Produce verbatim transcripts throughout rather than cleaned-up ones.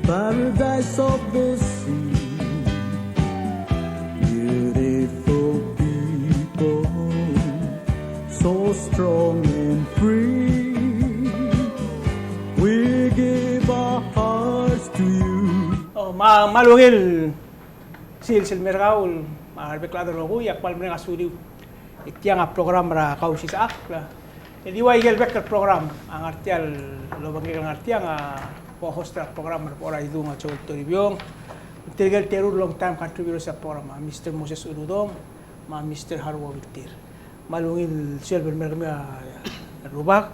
Paradise of the sea, beautiful people, so strong and free. We give our hearts to you. Oh, ma, me a ungil sils el mer kau, me a rebek el chad el rokui, ak kmal mereng a suliu. E tiang a program er a Kausisechakl. E di ua ikel bek el program a ngar tiang el obengkek el ngar tiang a co-host er a program er a Idung a Joel Toribiong. Tirke el teru el long time contributors er a program a Mister Moses Uludong me a Mister Haruo Wilter. Me a ungil sils el mer kemiu el rubak.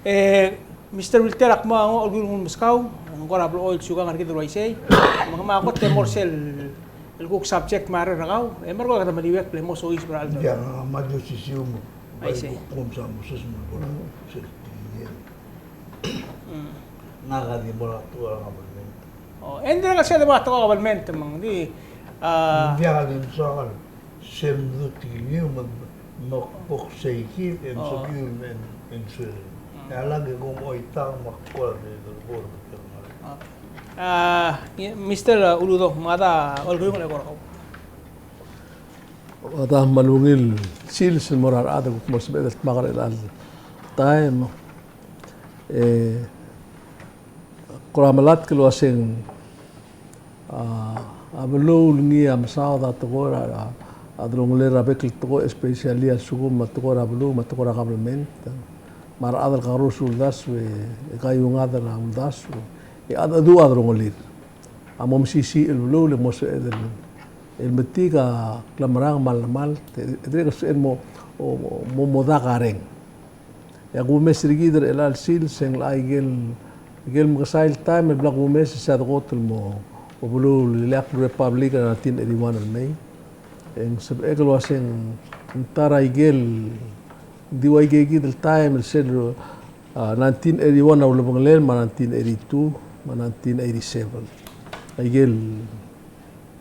E Mister Wilter, ak mo nguu a ungil meskau, ng kora blechoel siukang er kid el uaisei. Me ng mo kot e mo er sel el kuk subject me a rrekau, e merekong e kede meliuekl el mo soiseb er a chelecha el. Ia, me a di osisiu me. Aisei. Kuk kom sa Moses me bo er a sel tingel. Mm. Ngak a di mo er a tekoi er a government. O, e ng dirrek el se de mo er a tekoi er a government, me ng di, a, ng diak a di msang el se mdu tingeliu me, me kuk sei kid e ng sekiu el me insurance. Mm. E a lak e kom oitak me ak kora di bo er a tekoi er a government. A, Mister Uludong, me a da olkeriung el eko er kau. A da me a ungil sils el mo er a rechad el kuk mo sebeched el dmak er chelecha el taem. E, kora melatk el uaseng, a, a beluu el ngii a mesaod a tekoi er a, a, a delongelel er a bek el tekoi, especially a lsekum a tekoi er a beluu me a tekoi er a government. Me a rechad el kakerous el uldasu e, e kaiungad er a uldasu e a, a dua a delongelir. A mo mesisiich el beluu el mo sebeched el, el metik a klemerang me a llemalt, e dirrek el sebeched el mo, o, mo, mo dak a reng. E a kumes er kid er chelecha el sils e ng locha ikel, ikel mekesai el taem el bla kumes e se a dekot el mo, mo beluu el ileakl el republic er a nineteen eighty-one el mei. E ng sebechek el uaseng ng ta er a ikel, ng di ua ikei kid el taem el sel, a, nineteen eighty-one a ulebengelel, me a nineteen eighty-two, me a nineteen eighty-seven. A ikel,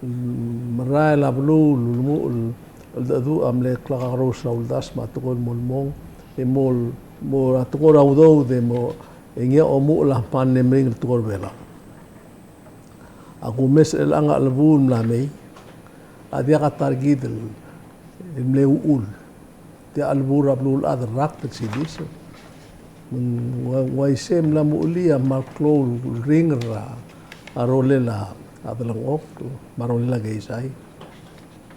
mm, merael a beluu el ulemuchel el cheldecheduch a mle klekakerous er a uldasu me a tekoi el mo lmong, e mo, mo er a tekoi er a udoud e mo, e ngii a omuchel a kmal mle meringel el tekoi er a Belau. A kumes er chelechang a chelebuul el mla mei a diak a ta er kid el mle uchul. Tia a chelebuul er a beluulechad el rakt el siliseb. Me ng ua, uaisei e mla muchel a kmal klou el ringel er a rolel a delengchokl me a rolel a keizai.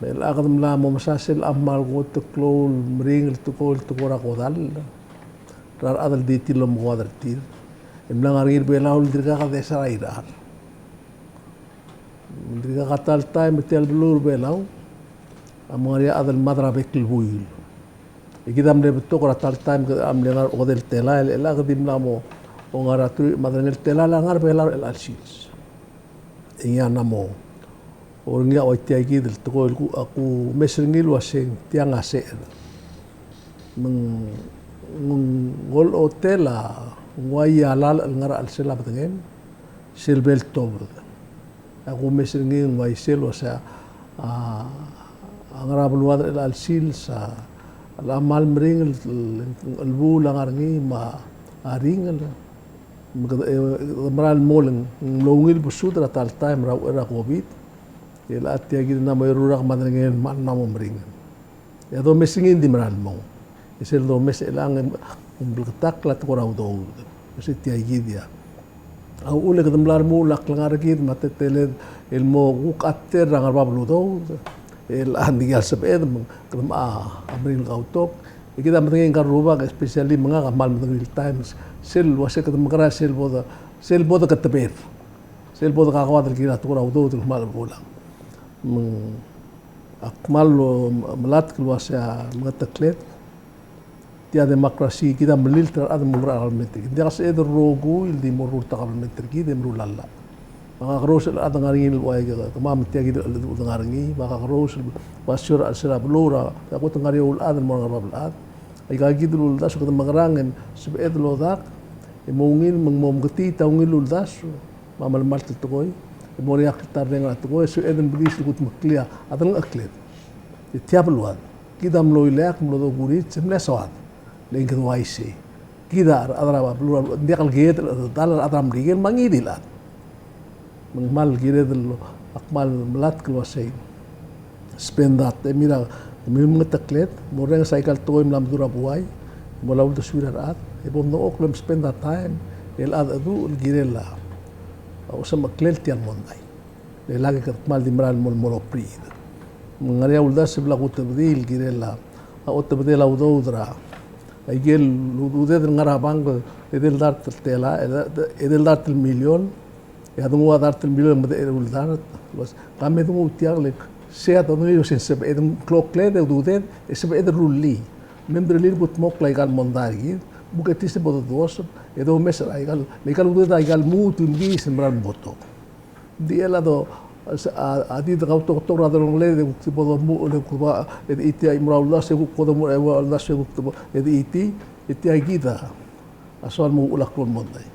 Me chelechang kede mla mo mesa sel a kmal kot el klou el meringel el tekoi, el tekoi er a kodall er a rechad el di tir el omekoad er tir. E mla ngar er ngii er a Belau el dirkak desar a irechar. Ng dirkak a ta el taem e tia el beluu er a Belau a mo ngar er ngii a chad el mad er a bek el buil. E kid a mle betok er a ta el taem kede mle ngar er a okedei el telael, e chelechang kede di mla mo ngar er a truich me a derengel el telael a ngar er a Belau er chelecha el sils. E ngii a mla mo er ngii a ua tia kid el tekoi el ku, a kumes er ngii el uaseng tiang a secher. Me ng, ng olechotel a ng uai a lalech el ngar er a chelsel a bedengem sel bo el tobed. A kumes er ngii e ng uaisei el uasei a, a ngar er a beluad er chelecha el sils a, a kmal meringel el, el chelebuul a ngar er ngii me a ringel. Me kede, e, kede mera el mo, ng mlo ungil besud er a ta el taem er a, er a COVID. E le tia kid a mla mo eru el rak me a derengel me a mla mo meringel. E a domes er ngii ng di mera el mong. E sel domes er chelechang e ng bleketakl a tekoi er a udoud. E se tia kid a uchul e kede mla remuul a klengar er kid me a teleteled el mo kuk a tir er a ngar er bab el udoud. E chelechang ng diak el sebeched me kede mo meringel el kautok. E kid a medengei ngka el rubak, especially me ngak a kmal medengei el times. Sel uase kede mekerang sel bo de, sel bo de keteber. Sel bo de kakoad el kirel a tekoi er a udoud el kmal meruul. Me ng, ak kmal melatk el uasei a mengetekled. Tia democracy, kid a melilt er a rechad el mo er a kabelment er kid. Ng diak el sebeched el rokui el di mo ruul er a kabelment er kid e meruul a llach. Me a kakerous el chad a ngar er ngii el ua ikei, kemam tia kid el cheldecheduch a ngar er ngii, me a kakerous el basio er a chelsel a beluu er a, a kot el ngar er eou el chad el mo er a ngar er bab el chad. Aika kid el uldasu kede mekerang e ng sebeched el odak, e mo ungil me ng mo meketiit a ungil el uldasu. Me a melemalt el tekoi, e mo er ngii a kltarreng er a tekoi, e sebeched el melius el kudmeklii a delengchekled. E tia beluad, kid a mlo ileakl, mlo dokurits, e mle soad. Le ng kede uaisei. Kid a rechad er a beluu, ng diak el kired el chedal a rechad er a Merikel me a ngii di el chad. Me ng kmal kired el, ak kmal melatk el uasei, spend that, e mira, e mil mengetekled, mo orrenges aika el tekoi el mla meduch er a buai, mo er a uldesuir a rechad, e bo mdengchokl el spend that time el cheldecheduch el kirel a, a osemecheklel tia el mondai. Le lak e kede kmal di mera el mo, mo obriid. Me ng ngar er ngii a uldasu el bla kutebedii el kirel a, a otebedel a udoud er a, aike el ududed el ngar er a bank, edei el dart el telael, edei el dart el miliol, e a denguu a dart el miliol e ng medechel el dart. Ka me denguu tiang le, sei a dodengei el uasei ng sebeched, ng klokled e ududed, e sebeched el rullii. Me mderullii el kudmokl aika el mondai er kid, me ke di se bo doduos, e domes er aika el, le aika el ududed a aika el lmuut el mekiis el mera el mo betok. Ng di el a do, a, a di de kautoketok er a delongeled e kuk di bo domuchel e kuk ba, e di tia el mo er a uldasu e kuk bo domuchel e ua uldasu e kuk di bo, e di tia, e tia kid a soal mo uchul a klou el mondai.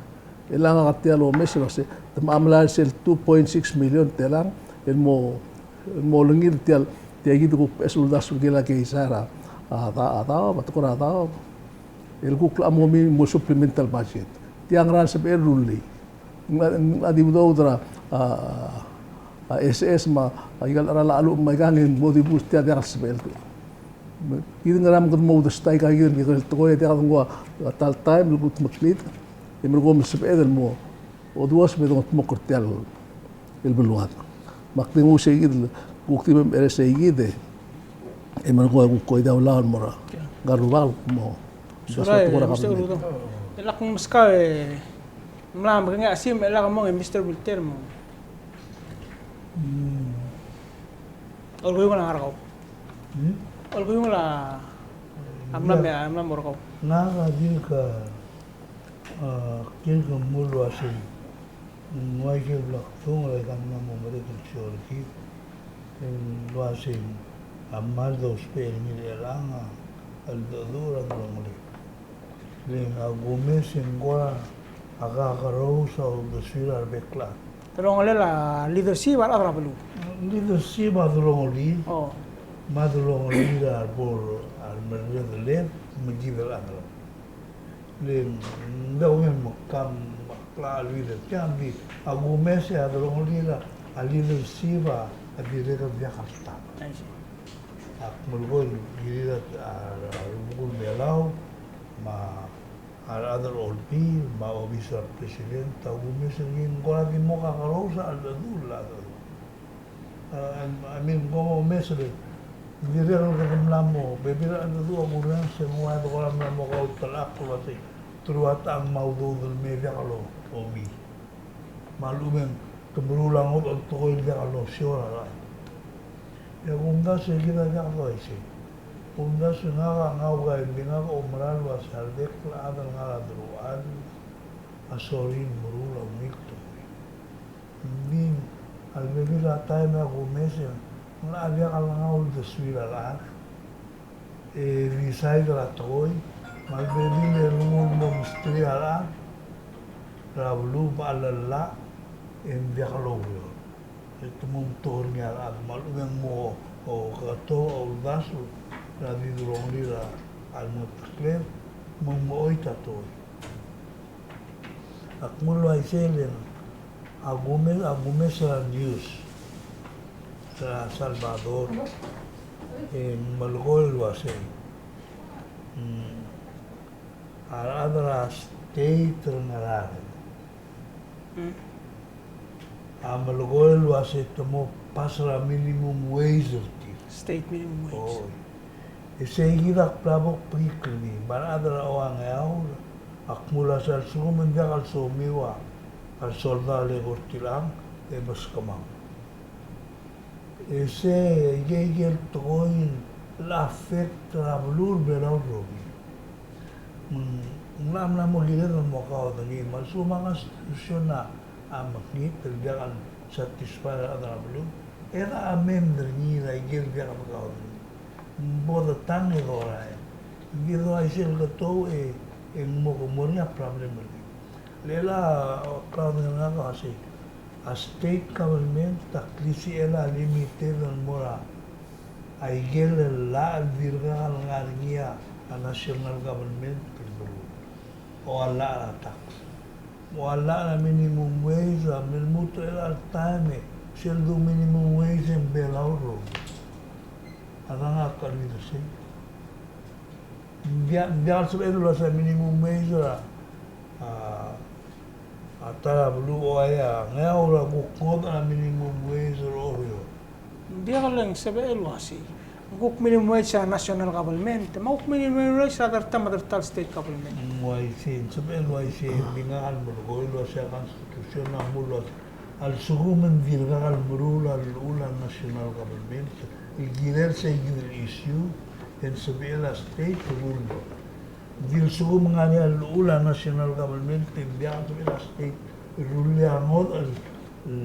E le ngak a tia el omes el uasei, te mo melai er sel two point six million telang, el mo, el mo olengit tia el, tia kid el kuk beches el uldasu el kirel a keizai er a, a da, a daob, a tekoi er a daob. El kuk locha mo mei el mo supplemental budget. Tia ngera el sebechel el rullii. Ng, ng di udoud er a, a, a SS me a, aika el cheral a cheluch me aikang e ng mo dibus tia diak el sebechel el. Kid ngera me kede mo uldesuii aika kid el tekoi e diak dengua a ta el taem el kudmeklid, e merekong me sebeched el mo oduos me dengedmokl er tia el beluad. Me ak di nguu sei kid el kuk di mei er sei kid e, e merekong e kuk oidii a ulaol el mo er a, ngar er a Rubak el mo. Surai, Mister Ududo. E lak meskau e, mla mekengei a sim, e lak mong e Mister Wilter mo. Hmm. Olkuyung el ngar er kau. Hmm? Olkuyung el a mla me, a mla mo er kau. Ngak a dirk, a, dirk mlo uasei. Ng uaisei el bla kdung er aika el mla mo merek el show er kid. Ng uasei a kmal dousbech er ngii er chelechang a cheldecheduch er a delongeled. Le ng a kumes e ng kora a kakerous a uldesuir a rebek el chad. Delongelel a leadership a rechad er a beluu. Leadership a delongelir. Oh. Me a delongelir a rebo el merreder el me kid el chad er a beluu. Le ng diak kuk mekam a klou a leader. Tiang di a kumes e a delongelir a leadership a dirrek el diak a ta. I see. Ak melekoi el kirir a, a, rubekul Belau, me a a rechad er a olbiil, me a obis er a president, a kumes er ngii ng kora di mo kakerous a cheldecheduch el chad. A, a, I mean, ng kora omes er, ng dirrek el kede mla mo, bebil er a cheldecheduch a kurrenges e ng ua de kora mla mo kautelechakl el uasei, te rua techang me a udoud el mei e diak lobii. Me a lechub e ng te meruul a ngodech el tekoi el diak losiou er a rechad. E a kumdasu e kid a diak doisei. Kumdasu e ngak a ngau a ika el di ngak a oumera el uasei a rebek el chad el ngar er a deruchall a sorir el meruul a ungil tekoi. Ng di a lebebil er a taem e a kumes e ng locha diak lengai a uldesuir a rechad e decide er a tekoi, me a lebebil e lenguu el mo mesterir a rechad er a beluu me a lellach e ng diak loureor. E te mo omtok er ngii a rechad me a lechub e ng mo, o, keketok a uldasu er a di delongelir a remengeteklel me ng mo oit a tekoi. Ak mlo uaisei le ng a kumes, a kumes er a news er a Salvador, e ng melekoi el uasei, mm, a rechad er a state er a Ngaraard, mm, a melekoi el uasei te mo pass er a minimum wage er tir. State minimum wage. Oi. E sei kid a kbla bo kbekikl er ngii, me a rechad er a Ongeaur a kmo a lsekum e ng diak el somiu a resolve a lekoi er tilechang e meskemang. E sei, aike, aike el tekoi el affect er a beluu er a Belau el rokui. Me ng, ng mla, mla mo kired el mo kaodengei, me a lsekum a constitution a, a mekngit el diak el satisfy a rechad er a beluu, e de amend er ngii er aike el diak el kaodengei. Ng bo detang e dorael. Ng di dorael sel ketou e, e ng mo, mo er ngii a problem er ngii. Le a, a problem er ngak a sei, a state government a klisichel a limited el mo er a aike el llach el dirkak el ngar er ngii a national government el beluu, o a llach er a tax. Ua llach er a minimum wage a mle lmuut er chelecha el taem e sel du minimum wage e ng Belau el rokui. A dang a kmal di sei. Ng diak, ng diak el sebeched el uasei a minimum wage er a, a, a ta er a beluu a ua ia, ng ua ura kuk ngodech a minimum wage er Oreor. Ng diak el sebechel el uasei. Ng kuk minimum wage er a national government, me a kuk minimum wage er a rechad er a ta me a rechad er a state government. Ng uaisei, ng sebechel el uaisei, ng di ngak el melekoi el uasei a constitution a mle uasei a lsekum ng dirkak el meruul a llechul a national government el kirel sei kid el issue, e ng sebechel a state el rullii. Ng di lsekum ng ngar er ngii a llechul a national government e ng diak el sebechel a state el rullii a ngodech el, el,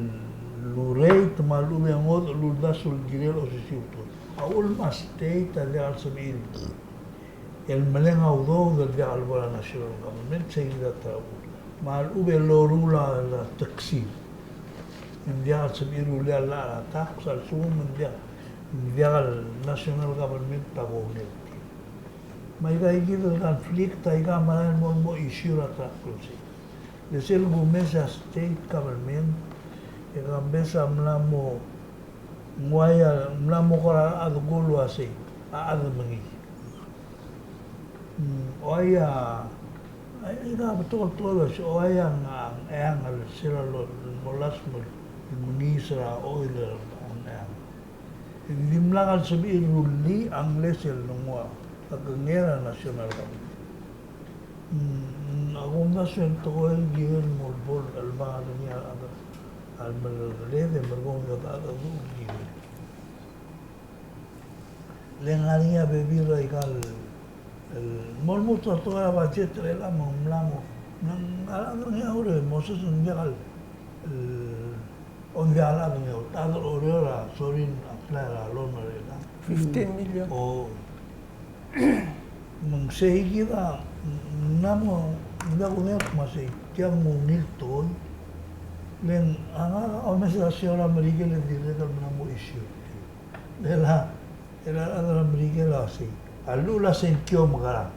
el ureit me a lechub e ngodech el uldasu el kirel osisiu el tekoi. A uchul me a state a diak el sebechir el meleng a udoud el diak el bo er a national government, sei kid a ta er a uchul. Me a lechub e loruul a, a tax, e ng diak el sebechir el rullii a llach er a tax a lsekum ng diak, ng diak el national government a kongei er tir. Me aika kid el conflict, aika a merael el mo, mo issue er a ta er a klou sei. Le sel kumes a state government, e kambes a mla mo ng ua ia, mla mo kora a rechad el kmo uasei a chad el mengiis. Mm, ua ia, a, a betok el tekoi el uasei, ua ia ng, ng, ng, el sel a lo, mo last mo mengiis er a oil er a ng, ng. Ng dimlak el sebechir el rullii a ngles el ngua a kengei er a national government. Mm, a kumdasu e ng tekoi el kirel el mo bo el, el mla er ngii a, a, a merecheled e merekong e kede, a, a, kirel. Le ngar er ngii a bebil er aika el, el mo lmuut a tekoi er a budget er chelechang me ng mla mo, ng, ng, a, a, ng, a, ure, Moses, ng diak el, el, ng diak el chad el ngeaur, a chad er a Oreor a sorir a apply er a loan er chelechang. Fifteen million. O. Me ng sei kid a, ng mla mo, ng diak kudengei el kmo sei, tia ng ungil tekoi. Le ng, a ngak a omes er a sel a Merikel e dirrek el mla mo issue. Le a, e a rechad er a Merikel a sei, a llechul a sengkio a mekerang.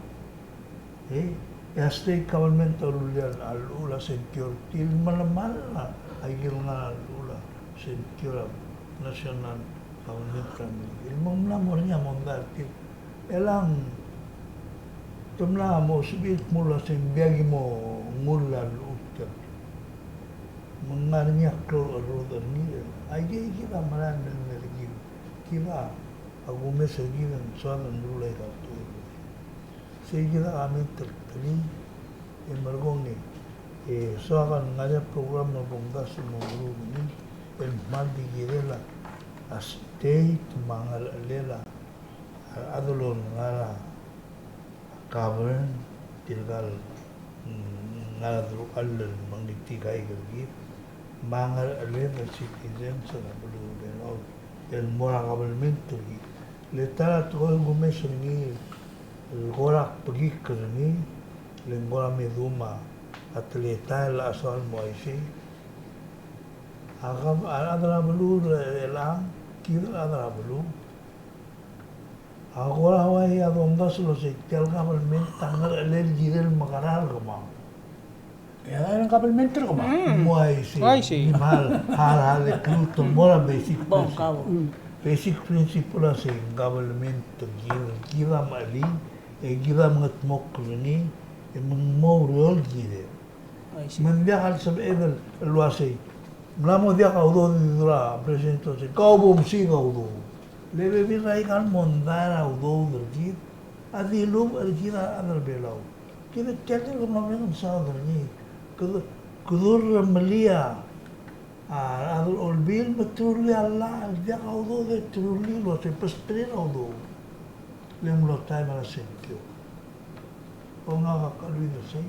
E, e a state government a rullii a llechul a sengkio er tir me ng mla mo, a ikel ngar er a llechul a sengkio er a national government er a Merikel. Me ng mla mo er ngii a mondai er tir. Chelechang te mla mo sebechir el kmo uasei ng diak ki mo ngull a llechul tia. Me ng ngar er ngii a klou el cherrodech er ngii. Aikei kid a merael el mei er kid. Kid a kumes er kid e ng soad el meruul aika el tekoi. Sei kid a comment er tir, e merekong e, e soak el ngar er ngii a program el bo mdasu el mo meruul er ngii, el kmal di kirel a state me a ngerechelel a a rechad el ngar er a govern, tirka el, mm, ngar er a deruchall el mengitik aike el kid, me a ngerechelel a citizens er a beluu er a Belau el mo er a government er kid. Le ta er a tekoi el kumes er ngii el kora kbekikl er ngii, le ng kora me dum a teletael el soal el mo uaisei. A gov-, a rechad er a beluu er chelechang, kid a rechad er a beluu. A kora ua ia domdasu el uasei tia el government a ngerechelel el kirel mekerang er kemam. E a government er kemam. Mm. Ng uaisei. Uaisei. Ng di mle hal, hal, hal el klou el mo er a basic principle. Basic principle a sei, government er kid, kid a mechelii, e kid a mengetmokl er ngii, e me ng mo oureor el kirel. Uaisei. Me ng diak el sebeched el uasei, ng mla mo diak a udoud e di dmu a president el uasei, kau bo msiik a udoud. Le bebil er aika el mondai er a udoud er kid a dilubech er kid a rechad er a Belau. Kid a tia el tekoi el mla mo mesaod er ngii. Kede, kede urremelii a rechad er a Olbiil me te rullii a llach el diak a udoud e te rullii el uasei besterir a udoud. Le ng mlo taem er a sengkio. O ngak a kmal di sei.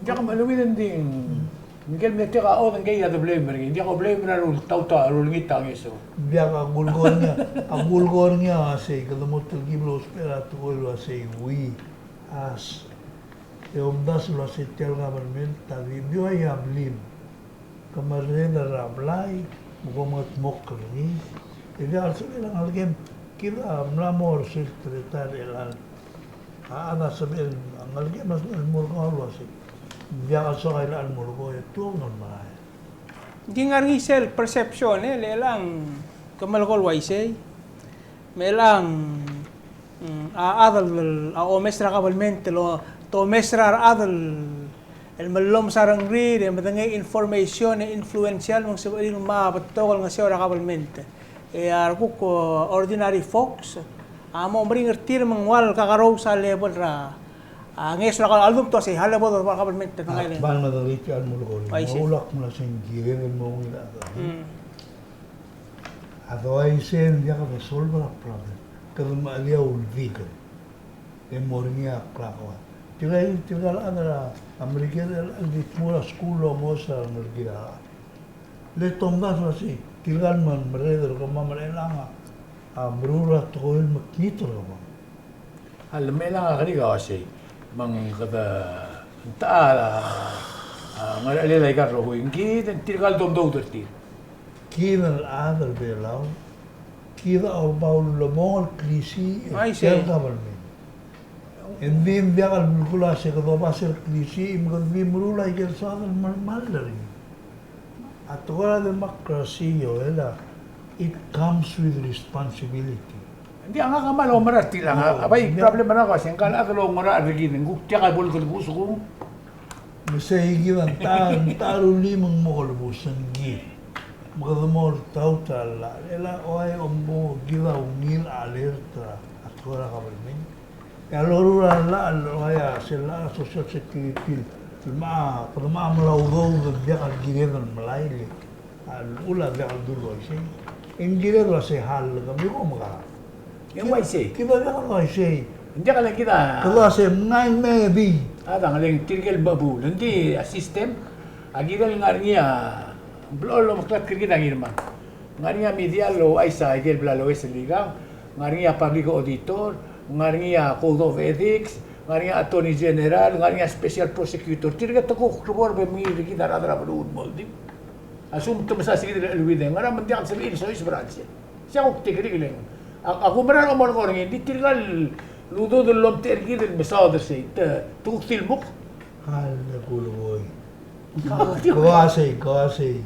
Diak a kmal di, ng, ngike el mle tia a odd ngii a de blame er ngii. Diak a blame er a rultaut a rulengit a ngeso. Diak a kulekoi er ngii, a kulekoi er ngii a sei, kede mo telkib el ousbech er a tekoi el uasei we, us. E omdasu el uasei tia el government a di, di ua ia blame. Ke merreder er a blai, me kom ngetmokl er ngii. E diak el sebechel a ngelekem, kid a mla mo er sel teletael er chelechang. A chad a sebechel a ngelekem a sebechel el mo er kau el uasei. Ng diak el soak a ilecha el molekoi e tuobed el merael. Ng di ngar er ngii sel perception, e, le chelechang ke melekoi el uaisei. Me chelechang, mm, a chad el, a omes er a kabelment, el o-, te omes er a rechad el, el mellomes a rengrir, e medengei a information, e influential, me ng sebechir el ngmai a betok el ngeseu er a kabelment. E a rekuk, o, ordinary folks a mo meringel er tir me ng ua el kakerous a level er a, a, ngeso er a, a ldu el tuasei, a level er a kabelment, te ngai le. Ak bai medengelii tia el molekoi. Uaisei. Me a ulak mla se ng kired el mo ungil a chad. Mm. A doaisei e ng diak de solve er a problem. Kede mechelii a uldikel e mo er ngii a klakoad. Tirka, tirka el chad er a Merikel el di tmuu er a skuul el omos a rengelekir a rechad. Le tomdasu el uasei, tirka el me-, merreder er kemam er chelechang a meruul a tekoi el mekngit er kemam. A le me chelechang a kerik a uasei, me ng kede, ng techa a, a, ngerechelel aika el rokui, ng kid, ng tirka el domdoud er tir. Kid el chad er a Belau, kid a oba ulebongel el klisiich er a kabelment. Ng di ng diak el belkul a se kede oba sel klisiich me kede di meruul aike el soad el melemall er ngii. A tekoi er a democracy, Joel, a, it comes with responsibility. Ng di a ngak a kmal oumera er tiang, a bai problem er ngak a se ngka el chad el oungerachel er kid, ng kuk diak a bo el kelebus kung. Me sei kid a ng ta, ng ta rullii me ng mo kelebus, ng kid. Me kede mo oltaut a llach, e le ua e mo kid a ungil a alert er a tekoi er a kabelment. E a loruul a llach el ua a sel llach er a social security el me a, kede me a mla udoud el diak el kired el melai le a llechul a diak el dulu a uaisei. E ng kired el uasei hall kemiu ko mekera. E ng uaisei. Kid a diak el uaisei. Ng diak el kid a. Kede uasei mngai me bii. A dang le ng tirke el mechebuul. Ng di a system a kirel ngar er ngii a blechoel el omeklatk er kid a ngirmang. Ngar er ngii a media el ouchais aike el bla loes el ikang, ngar er ngii a public auditor, ngar er ngii a code of ethics, ngar er ngii a attorney general, ngar er ngii a special prosecutor. Tirke te kuk reborb e mengiil er kid a rechad er a beluu el mo oldibel. A lsekum te mesa se kid el cheleuid e ngera me ng diak el sebechir el soiseb er a chelsel. Sei a kuk tekingel e ng. A, a kumerang el omelekoi er ngii, ng di tirka el udoud el lomtechei er kid el mesaod er sei, te, te kuk di lmuk. A le kulekoi. Ko uasei, ko uasei.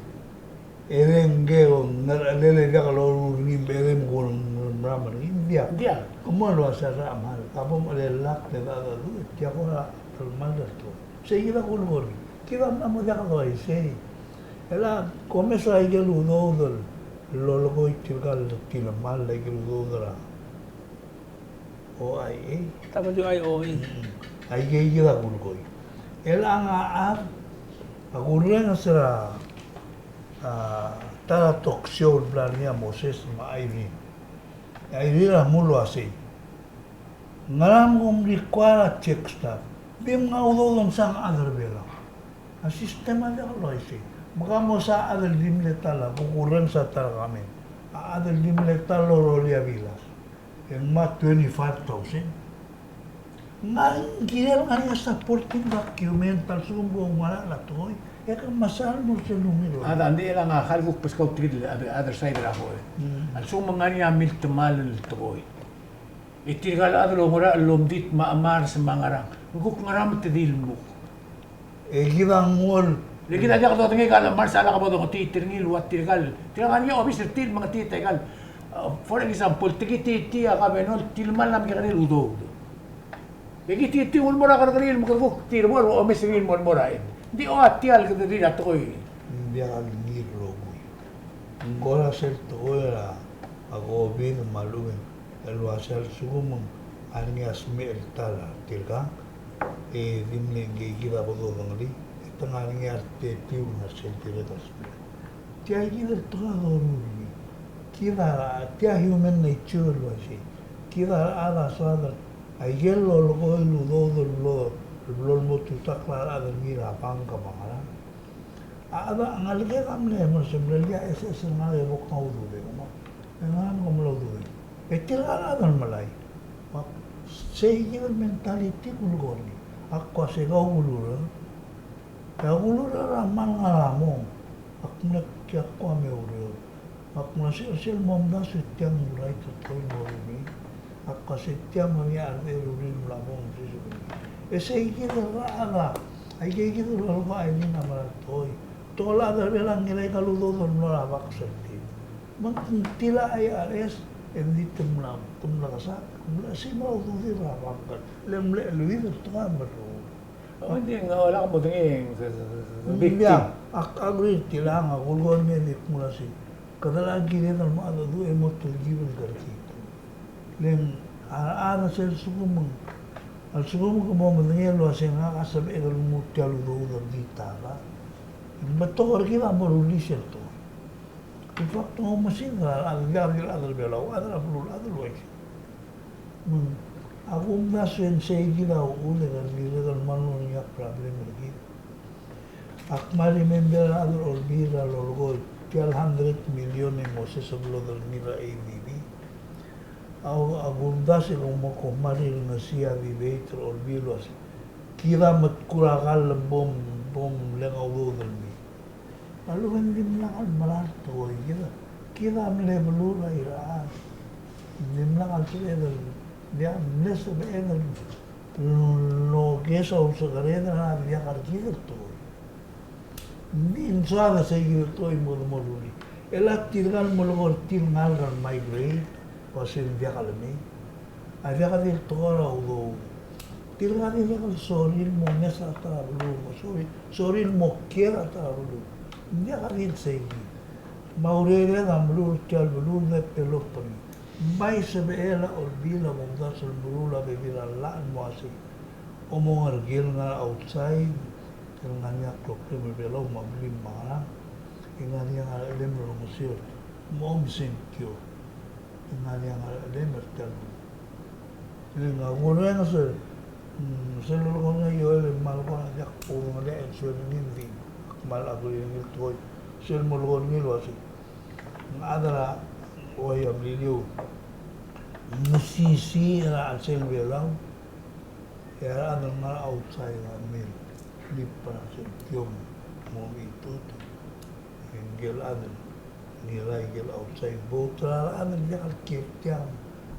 E le ngke el ngerechelel e diak loruul er ngii me e le mkul merael er ngii, ng diak. Ng diak. Ke mo el uasei a rechad a mle, ka bo mchelellakl e dechad a dechor, e tia kora el mle er tir. Sei kid a kulekoi er ngii. Kid a mla mo diak el uaisei. E le ko mesa aike el udoud el lolekoi tirka el tilemall, aike el udoud er a O I A. W I O A. Mm. Aike kid a kulekoi. E chelechang a chad a kurrenges er a, a, ta er a talk show el bla er ngii a Moses me a Irene. E a Irene a mle uasei, ngera me kom require a check stub? Di mngai a udoud el omsang a chad er a Belau. A system a diak el uaisei. Me ka mo sa chad el di mle ta el kukurrenges a ta er kemam. A chad el di mle ta el orreor a bilas. E ng mo twenty-five thousand. Ng ngar er ngii, kirel ngar er ngii a supporting document a lsekum bo ngar er a tekoi. E ke mesa el mo er sel ungil. A dang di chelechang a kuk beskau tirke el other side er a tekoi. Mm. A lsekum ng ngar er ngii a miltemall el tekoi. E tirka el chad el oungerachel el omdit me a chemars me a ngerang. Ng kuk ngera me te di lmuk. E kid a nguu el. Le kid a diak dodengei a chemars a lak bo dongetiit er ngii el ua tirka el. Tirka el ngar er ngii a obis er tir el mengetiit aika el. Uh, for example, te kitiitii a governor el tilemall a mekekerei el udoud. E kitiitii el mo er a kerrekeriil me kede kuk tir bo el omes er ngii el mo el mo er a chad. Ng di ua tia el kederir a tekoi. Ng diak el ngii el rokui. Ng kora sel tekoi er a, a COVID me a lechub e ng el uasei a lsekum ng ngar er ngii a smecher el ta er tirkang, e di mle ngii kid a bo dodengelii, e te ngar er ngii a retetiu el ngar er sel tirke el smecher. Tia kid el tekoi a doruul er ngii. Kid a, tia human nature el uaisei. Kid a rechad a soad el, aike el lolekoi el udoud el blo, el blo lmo tutakl a rechad er ngii er a bank me a ngerang. A, a, a ngalek e a mle, mle, mle, ia, es, es, ngalek e bo kngai a ududek, mo. E ngalek e mle ududek. E tirka el chad el melai. Me sei kid el mentality el kulekoi er ngii. Ak uasei kau kulekoi. E a kulekoi er a mal ngar er a mong. Ak mle kiei ak kua me ureor. Ak mla sel, sel momdasu e tiang urai tekoi el mo er ngii. Ak uasei tiang me ngii a rechad el ureor el mla mong sel. E sei kid el rechad a Aike kid el lolekoi a Eileen a mera el tekoi. Te ko el chad er a Belau a ngilai aika el udoud el mlo er a box er tir. Me ng tilechang a I R S, e ng di te mla, te mla kesai, te mla siik a ududir er a bank. Le mle cheleuid el tekoi a merrungel. Ng di ng olak modengei, se, se, se, se, big thing. Ak, ak rir tilechang, ak ulekoi el mei e di kmo ua sei. Kede locha kired el mo cheldecheduch e mo telkib el kerekikl. Le ng a, a, a sel lsekum, a lsekum ke mo medengei el ua se ngak a sebechek el nguu tia el udoud er ngii ta el. Ng betok er kid a mo rullii sel tekoi. In fact, ng oumesingd a rechad, diak di el chad er a Belau, a chad er a beluu el chad el uaisei. Me ng, a kumdasu e ng sei kid a uchul e ke dirrek el kmal mo er ngii a problem er kid. Ak kmal remember a rechad er a Olbiil er a lolekoi tia el hundred million e Moses a blo er ngii er a A D B. A, a kumdasu e kom, kom kmal rirengesii a debate er a Olbiil el uasei, kid a metkul a kall el bom, bom leng a udoud el mei. A lechub e ng dimlak el mera el tekoi, kid a, kid a mle beluu er a Irrai. Ng dimlak el sebeched el, diak, mle sebeched el, lo, lo, ke se a ulsekered er a diak er kid el tekoi. Ng di ng soad a sei kid el tekoi me kede mo rullii. E le tirka el melekoi er tir el ngalek el migrate, ua se ng diak el mei. A diak di el tekoi er a udoud. Tirka a dirrek el sorir el mo ngeso er a ta er a beluu, mo sorir, sorir el mo kiei er a ta er a beluu. Ng diak di el sei kid. Me a urered a meruul er tia el beluu el develop er ngii. Ng bai sebechel a Olbiil a kumdasu el meruul a bebil a llach el mo ua sei. Omong er ker el ngar er a outside, el ngar er ngii a kloklem el Belau me a blim me a ngerang, e ngar er ngii a ngerechelem el olengeseu, me a omsengkio. Ng ngar er ngii a ngerechelem er tia el. E ng a kurrenges, mm, sel lolekoi er ngii a Joel el kmal ko er a diak bo kudengelii a answer er ngii, ng di ak kmal agree er ngii el tekoi. Sel mo lolekoi er ngii el uasei, ng chad er a, oi, a Beliliou, mesisiich er a chelsel Belau, e a rechad el ngar er a outside a mei el blip er a sengkio me mo mechitechut. E ngike el chad el ngilai aike el outside vote er a rechad el diak el kiei er tiang,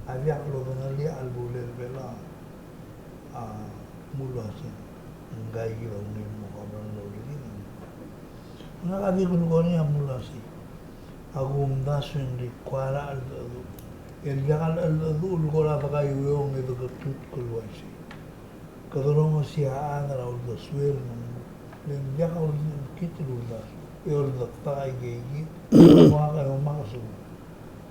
a diak lodengelii a chelebulel Belau a mle uasei, ngika kid a ungil mo governor er kid. Ngak a di kulekoi er ngii a mle uasei, a kumdasu e ng require a cheldecheduch. El diak el cheldecheduch el kora dekaiueong e deketutk el uaisei. Kede rongesii a chad er a uldesuel me ng, le ng diak a uldesuel kid el uldasu. E oldektak a ikei kid, me ak, e omak a sekum.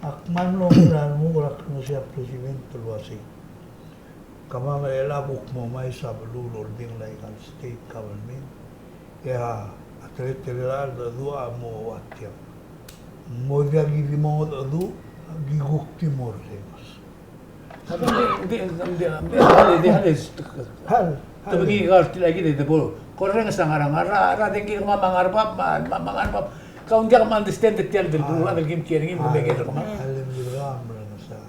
Ak kmal mlo er a renguk er a klengesii a president el uasei, kemam er chelechang a kuk mo mesa beluu el ordengel aika el state government. E a teletelel a cheldecheduch a mo ua tiang. Ng mo diak ki di mo mengedecheduch, ki kuk di mo orrenges. Hal, hal. Te bengi kar tilai kid e de bo. Korrenges a ngar er a, ngar er a, ngar er a dengki er kemam a ngar er a bab, me a, me a, me a ngar er a bab. Kau ng diak ma understand er tia el beluu el chad el kim kiei er ngii me ke er kemam. Hal, hal, hal, hal, hal.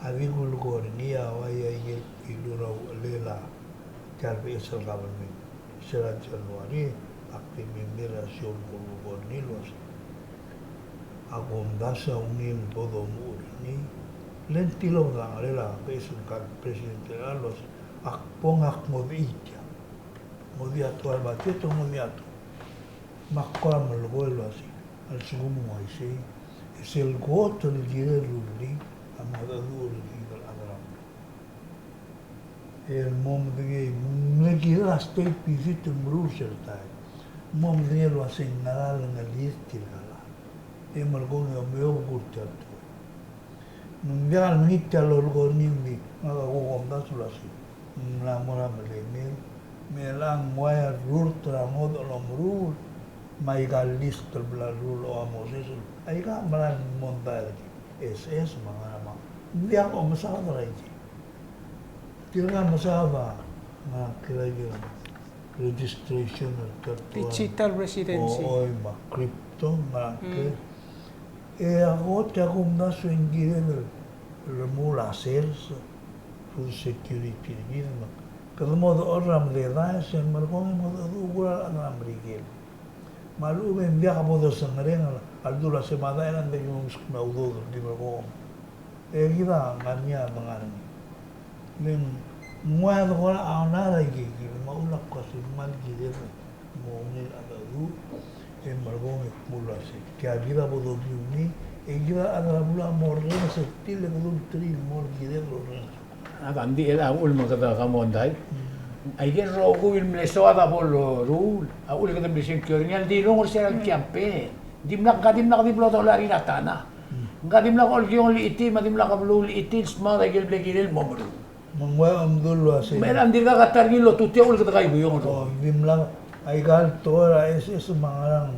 A di kulekoi er ngii a ua ia ikel beluu er a uchelel a tia el beches el government. Sel January, ak di member er a sioul el kulekoi er ngii el uasei, a kumdasu a ungil bo domuchel er ngii. Le ng tilobed a ngerel a beches el president er a el uasei, ak bong ak ngodechii tiang. Ngodechii a tekoi er a budget, ngodechii a tekoi. Me ak kora melekoi el uasei, a lsekum ng uaisei, e sel kot el kirel el rullii a mengedecheduch er kid el chad er a beluu. El mo medengei, mle kirel a state visit el meruul sel taem. Mo medengei el uasei ng ngera el ngelir tirka el chad. E melekoi e omeob er tia el tekoi. Me ng diak el mengit tia el lolekoi er ngii me ngak a kuk omdasu el uasei, ng mla mo er a melemel, me chelechang ng ua rurt er a ngodech el omeruul, me aika el list el bla leruul a Moses, aika a mera el mondai er kid, S S me a ngerang me a, ng diak a omesaod er aikei. Tirka a mesaod a, a, kid a ikel registration er tia el digital residency. O, oi, me a crypto, me a ke. E a kot e a kumdasu e ng kired el remuul a sers, food security er kid, me kede mo dechor er a mededaes e ng melekoi e mo decheduch kuk er a rechad er a Merikel. Me a lechub e ng diak bo desengereng a ledu el uasei me a dael a ng di ki mo meskemiu a udoud el di melekoi. E kid a ngar er ngii a dengar er ngii. Le ng Ng ua de kora a onar a ikakid, me a ulak kua se ng kmal kired el mo ungil a cheldecheduch, e merekong e kmo ua se tia kid a bo dokiu ngii, e kid a chad er a beluu a mo orrenges er tir, e kede ulterekokl el mo kired el orrenges. A, ng di el a uchul me kede kemondai. Mm. Aike el rokui el mle soad a bo loruul, a uchul kede mle sengkio er ngii a di lungil er sel campaign. Dimlak, ngka dimlak di blo dolai er a tana. Mm. Ngka dimlak olekiong el chitii, me a dimlak a beluu el chitii el smaod aike el bla kirel el mo meruul. Me ng ua omdu el ua se. Me ng dirkak a ta er ngii el otutii a uchul kede kaikuiong el rokui. O, dimlak, aika el tekoi er a S S me a ngerang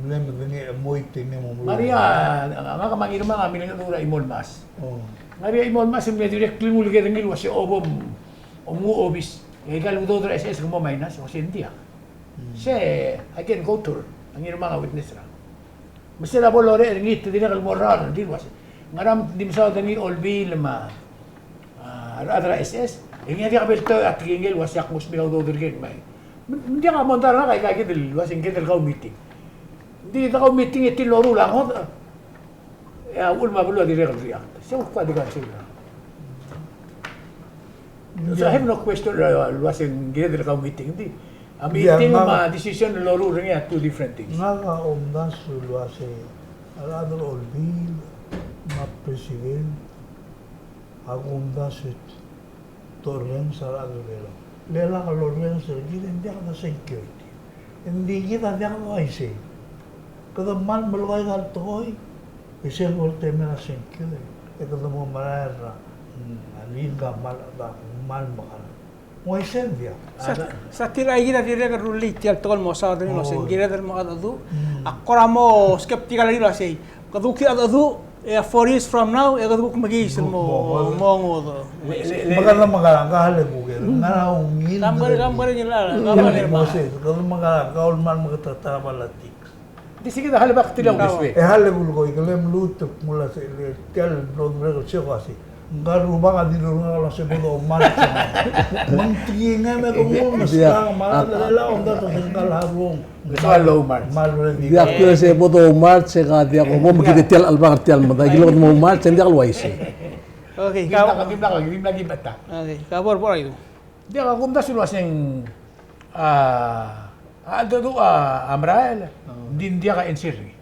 mle medengei a mo itei me mo meruul. Ngar er ngii a, ngak me a Ngirmang a milengedecheduch er a chimo el mas. O. Ngar er ngii a chimo el mas el mle dirrek el ngii el uleker er ngii el ua se bo mnguu a obis. E aika el udoud er a S S ke mo minus, ua se ng diak. Mm. Se, I can go to her. A Ngirmang a witness er a Me sel bo lorael er ngii, te dirrek el mo rrau er tir el ua se, ngera me di mesaod er ngii a Olbiil me a, a, rechad er a S S, e ngii a diak bo el tekingel el ua se ak mo smiu a udoud er ker me. Me ng diak a mondai er ngak aika kid el ua se ng kid el kau meeting. Ng di kau meeting e tir el loruul a ngodech. E a uchul me a beluu a dirrek el react. Se kuk a di kau sel. So I have no question, uh, el ua se ng kired el kau meeting, di. A meeting me a decision el loruul er ngii a two different things. Ngak a omdasu el ua se a rechad er a Olbiil me a president a kumdasu e te orrenges a rechad er a Belau. Le lak lorrenges er kid e ng diak de sengkio er tir. Ng di kid a diak de uaisei. Kede kmal melekoi aika el tekoi, e sel bo el temel a sengkio, e kede mo merael er a, mm, a ngii el kmal, kmal mekerang. Ng uaisei ng diak. Sa, sa tir a ikid a dirrek el rullii tia el tekoi el mo saod er ngii el ua se ng kired el mo cheldecheduch. Mm. Ak kora mo skeptical er ngii el ua sei. Kede kuk cheldecheduch, e a four years from now, e kede kuk mekiis el mo, mo, mo ngodech. Me kede mekerang, ka hale kuk e, ngera ungil. Kede mekerang, kede mekerang, kede mekerang. Di se kid a hale bak tia el uaisei. E hale kulekoi, ke le mluut el kmo ua se, le tia el blo merek el se ko ua se. Ngka el rubak a dilu er ngak el ua se bo doumarch. Me ng tekingem e ke nguu el meskak me a rechad er a Belau a omdasu el se ngka el harung. Diak, ke se bo doumarch, se ka diak bo mekngit tia el chelebangel er tia el medal, ki lak mo march, e ng diak el uaisei. Okay, ka. Dimlak, dimlak, dimlak ki bata. Okay, ka bo er, bo er a idu. Diak, a kumdasu el ua se ng, a, a, a, a merael, ng di ng diak a answer er ngii.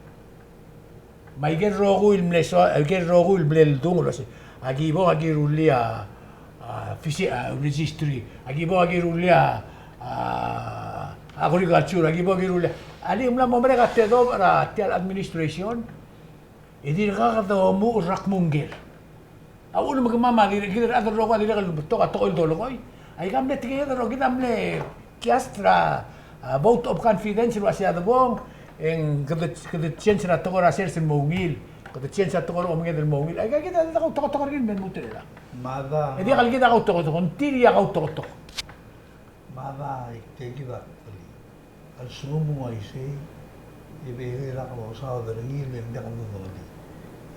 Me aike el rokui el mle soad, aike el rokui el mle ledung el ua se, aki bo, aki rullii a, a, fisi-, a, registry, aki bo, aki rullii a, a, agriculture, aki bo, aki rullii a. Alii, ng mla mo merek a tedobech er a tia el administration, e dirkak domuchel er a kmo ngker. A uchul me kemam a dirrek, kid el rechad el rokui a dirrek el betok a tekoi el dolekoi. Aika mle tekinged el rokui, kid a mle cast er a, a, vote of confidence el ua se a debong, e ng kede, kede change er a tekoi er a sers el mo ungil, kede change er a tekoi er a omenged el mo ungil. Aika kid a diak a kautoketok er ngii el me lmuut er chelechang. Mada. E diak el kid a kautoketok, ng tir a kautoketok. Mada, e tia kid a, a lsekum ng uaisei, e bebil a lak losaod er ngii le ng diak dodolii.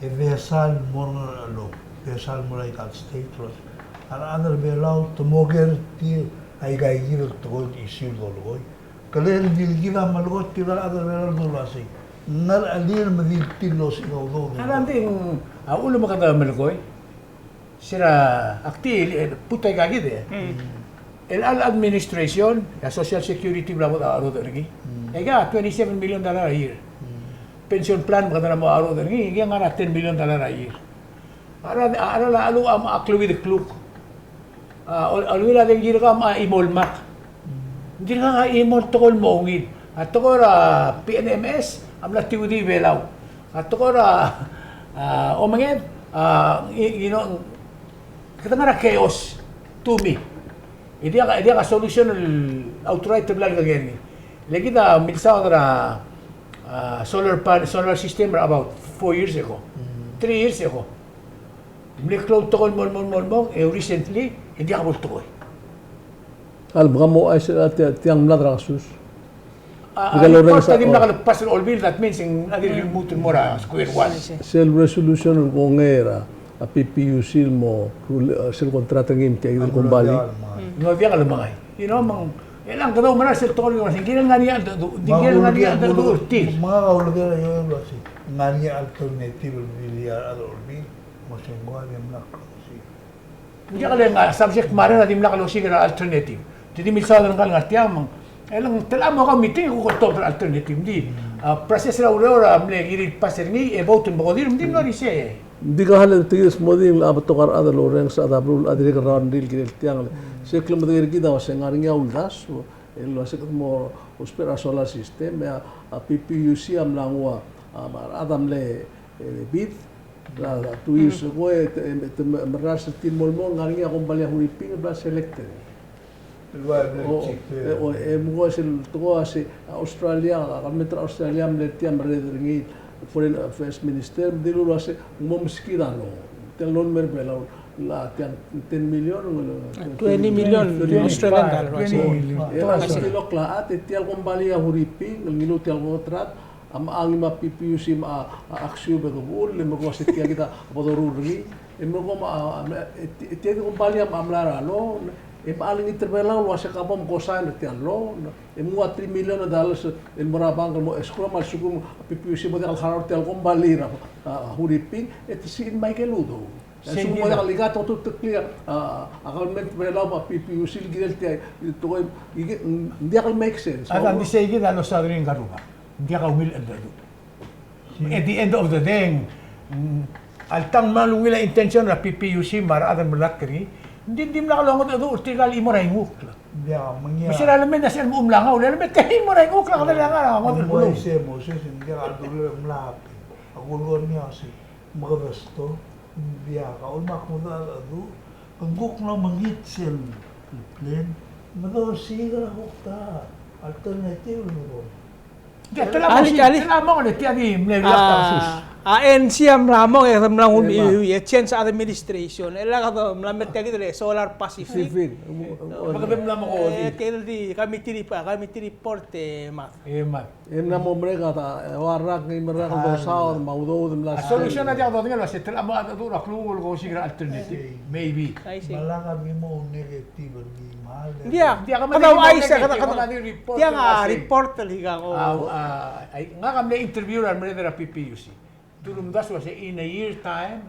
E besa el mo er a Ngerchelong, besa el mo er aika el state, a rechad er a Belau te mo ker tir aika kid el tekoi el issue el dolekoi. Ke le di kid a melekoi, tir a rechad er a Belau el dolu el ua sei. Ng ngar er a chelsel me di tir el osiik a udoud. A di, a uchul me kede melekoi. Sera ak di, e, put aika kid e. Mm. El chelecha el administration, e a Social Security bla bo decherodech er ngii. Mm. Aika twenty-seven million dollar a year. Mm. Pension plan me kede mo cherodech er ngii, aika ngar er a ten million dollar a year. A cheral, a cheral a cheluch a mo kleuid el kluk. A, ol-, oluil a dengki er kau a chimo el mak. Ng dirkak a chimo el tekoi el mo ungil. A tekoi er a P N M S a mla tiudii Belau. A tekoi er a, a, omenged, a, y-, you know, kede ngar er a chaos, to me. E diak, e diak a solution el outright el bla lekengei er ngii. Le kid a milsaod er a, a, solar pan-, solar system er a about four years ago. Mm. Three years ago. Mle klou el tekoi el mo, mo, mo, mo, e recently, e diak bo el tekoi. A lebo ka mo uaisei er tia, tiang mlad er a kasus. A, a, report a dimlak el pass er a Olbiil, that means ng dirk lmuut el mo er a square one. Sel resolution el kongei er a P P U C el mo, sel contract er ngii me tia el kombalii. Ng diak lemengai. You know, me ng, e le ng kede oumera sel tekoi el ngar er ngii, ng kirel ngar er ngii a cheldecheduch, ng kirel ngar er ngii a cheldecheduch er tir. Me ng uleker a ioel el ua sei, ngar er ngii a alternative el di a rechad er a Olbiil, mo se ng ua dimlak klou sei. Ng diak le ng subject matter a dimlak losiik er a alternative. Te di milsaod er ngkal ngar tiang me ng, e le ng telam mo kau meeting e kuk oltobed er a alternative. Ng di, a, process er a ureor a mle kirir pass er ngii e vote el mekodir, me ng di mlo er isei. Ng di ka hale te kid smodii a betok a rechad el orrenges a chad er a beluu el dirrek el round el kirel tiang. Se klemedengei er kid a uase ng ngar er ngii a uldasu el uase kede mo ousbech er a solar system, e a, a PPUC a mla nguu a, a, a rechad a mle, e, bid er a two years ago, e te, e te me, merrars er tir el mo el mo, ng ngar er ngii a kombalii a Huriping el bla selected. O, e, o, e, me ng ua sel tekoi a se, a Australia, a government er a Australia a mle tia merreder er ngii, Foreign Affairs Minister, me dilu el uase ng mo meskid a loan. Tia el loan el mer a Belau, a tia el ten million, twenty million Australian dollar. Twenty million. E a se el oklechad, e tia el kombalii a Huriping el ngiluu tia el contract, a mla ngii me a PPUC me a, a Axium e ke uchul, e me ko se tia kid a bo doruul er ngii, e me ko me a, a, e ti-, e tia kid a kombalii a mla er a loan, e me a lengit er a Belau el uase ka bo mkosain er tia el loan, e mnguu a three million dollars el mo er a bank el mo escrow me a lsekum a PPUC a bo diak el harau er tia el kombalii er a, a, Huriping, e te sign me aike el udoud. E a lsekum ng mo diak el ika, te otuteklii a, a, a government er a Belau me a PPUC el kirel tia el tekoi, ng diak el make sense. A, ng di sei kid a losaod er ngii a rubak. Ng diak a ungil el cheldecheduch. At the end of the day, mm, alta ng kmal ungil a intention er a PPUC me a rechad el melatk er ngii, ng di, ng dimlak longedecheduch er tirka el chimo er a ingukl. Me se er a lemei a sel mo mla ngau, le lemei e te chimo er a ingukl a kede ngar er a ngodech el beluu. Ng diak a dulii el mla a kulekoi er ngii a se, me kede sto, ng diak a ulemak mo cheldecheduch, ng kuk mlo mekngit sel plan, me dosiik er a kuk ta alternative el mo Alii, alii. Tia di mle, a ANC a mla mong e kede mla nguu e change administration. E le kede mla me tia kid el Solar Pacific. Pacific. E tia kid el di committee report, committee report e mad. E mad. E mla mo merek a ta, e ua rak, ngii me rak el dosaod, me a udoud, mla. A solution a diak dodengei el uase te mla mo cheldecheduch er a klukuk el kosiik er a alternative. Maybe. Aisei. Ng diak, kede ouchais, kede, kede. Tiang a report el ikang, o. A, a, ngak a mle interview er a merreder er a PPUC. Te ulemdasu el uase in a year time,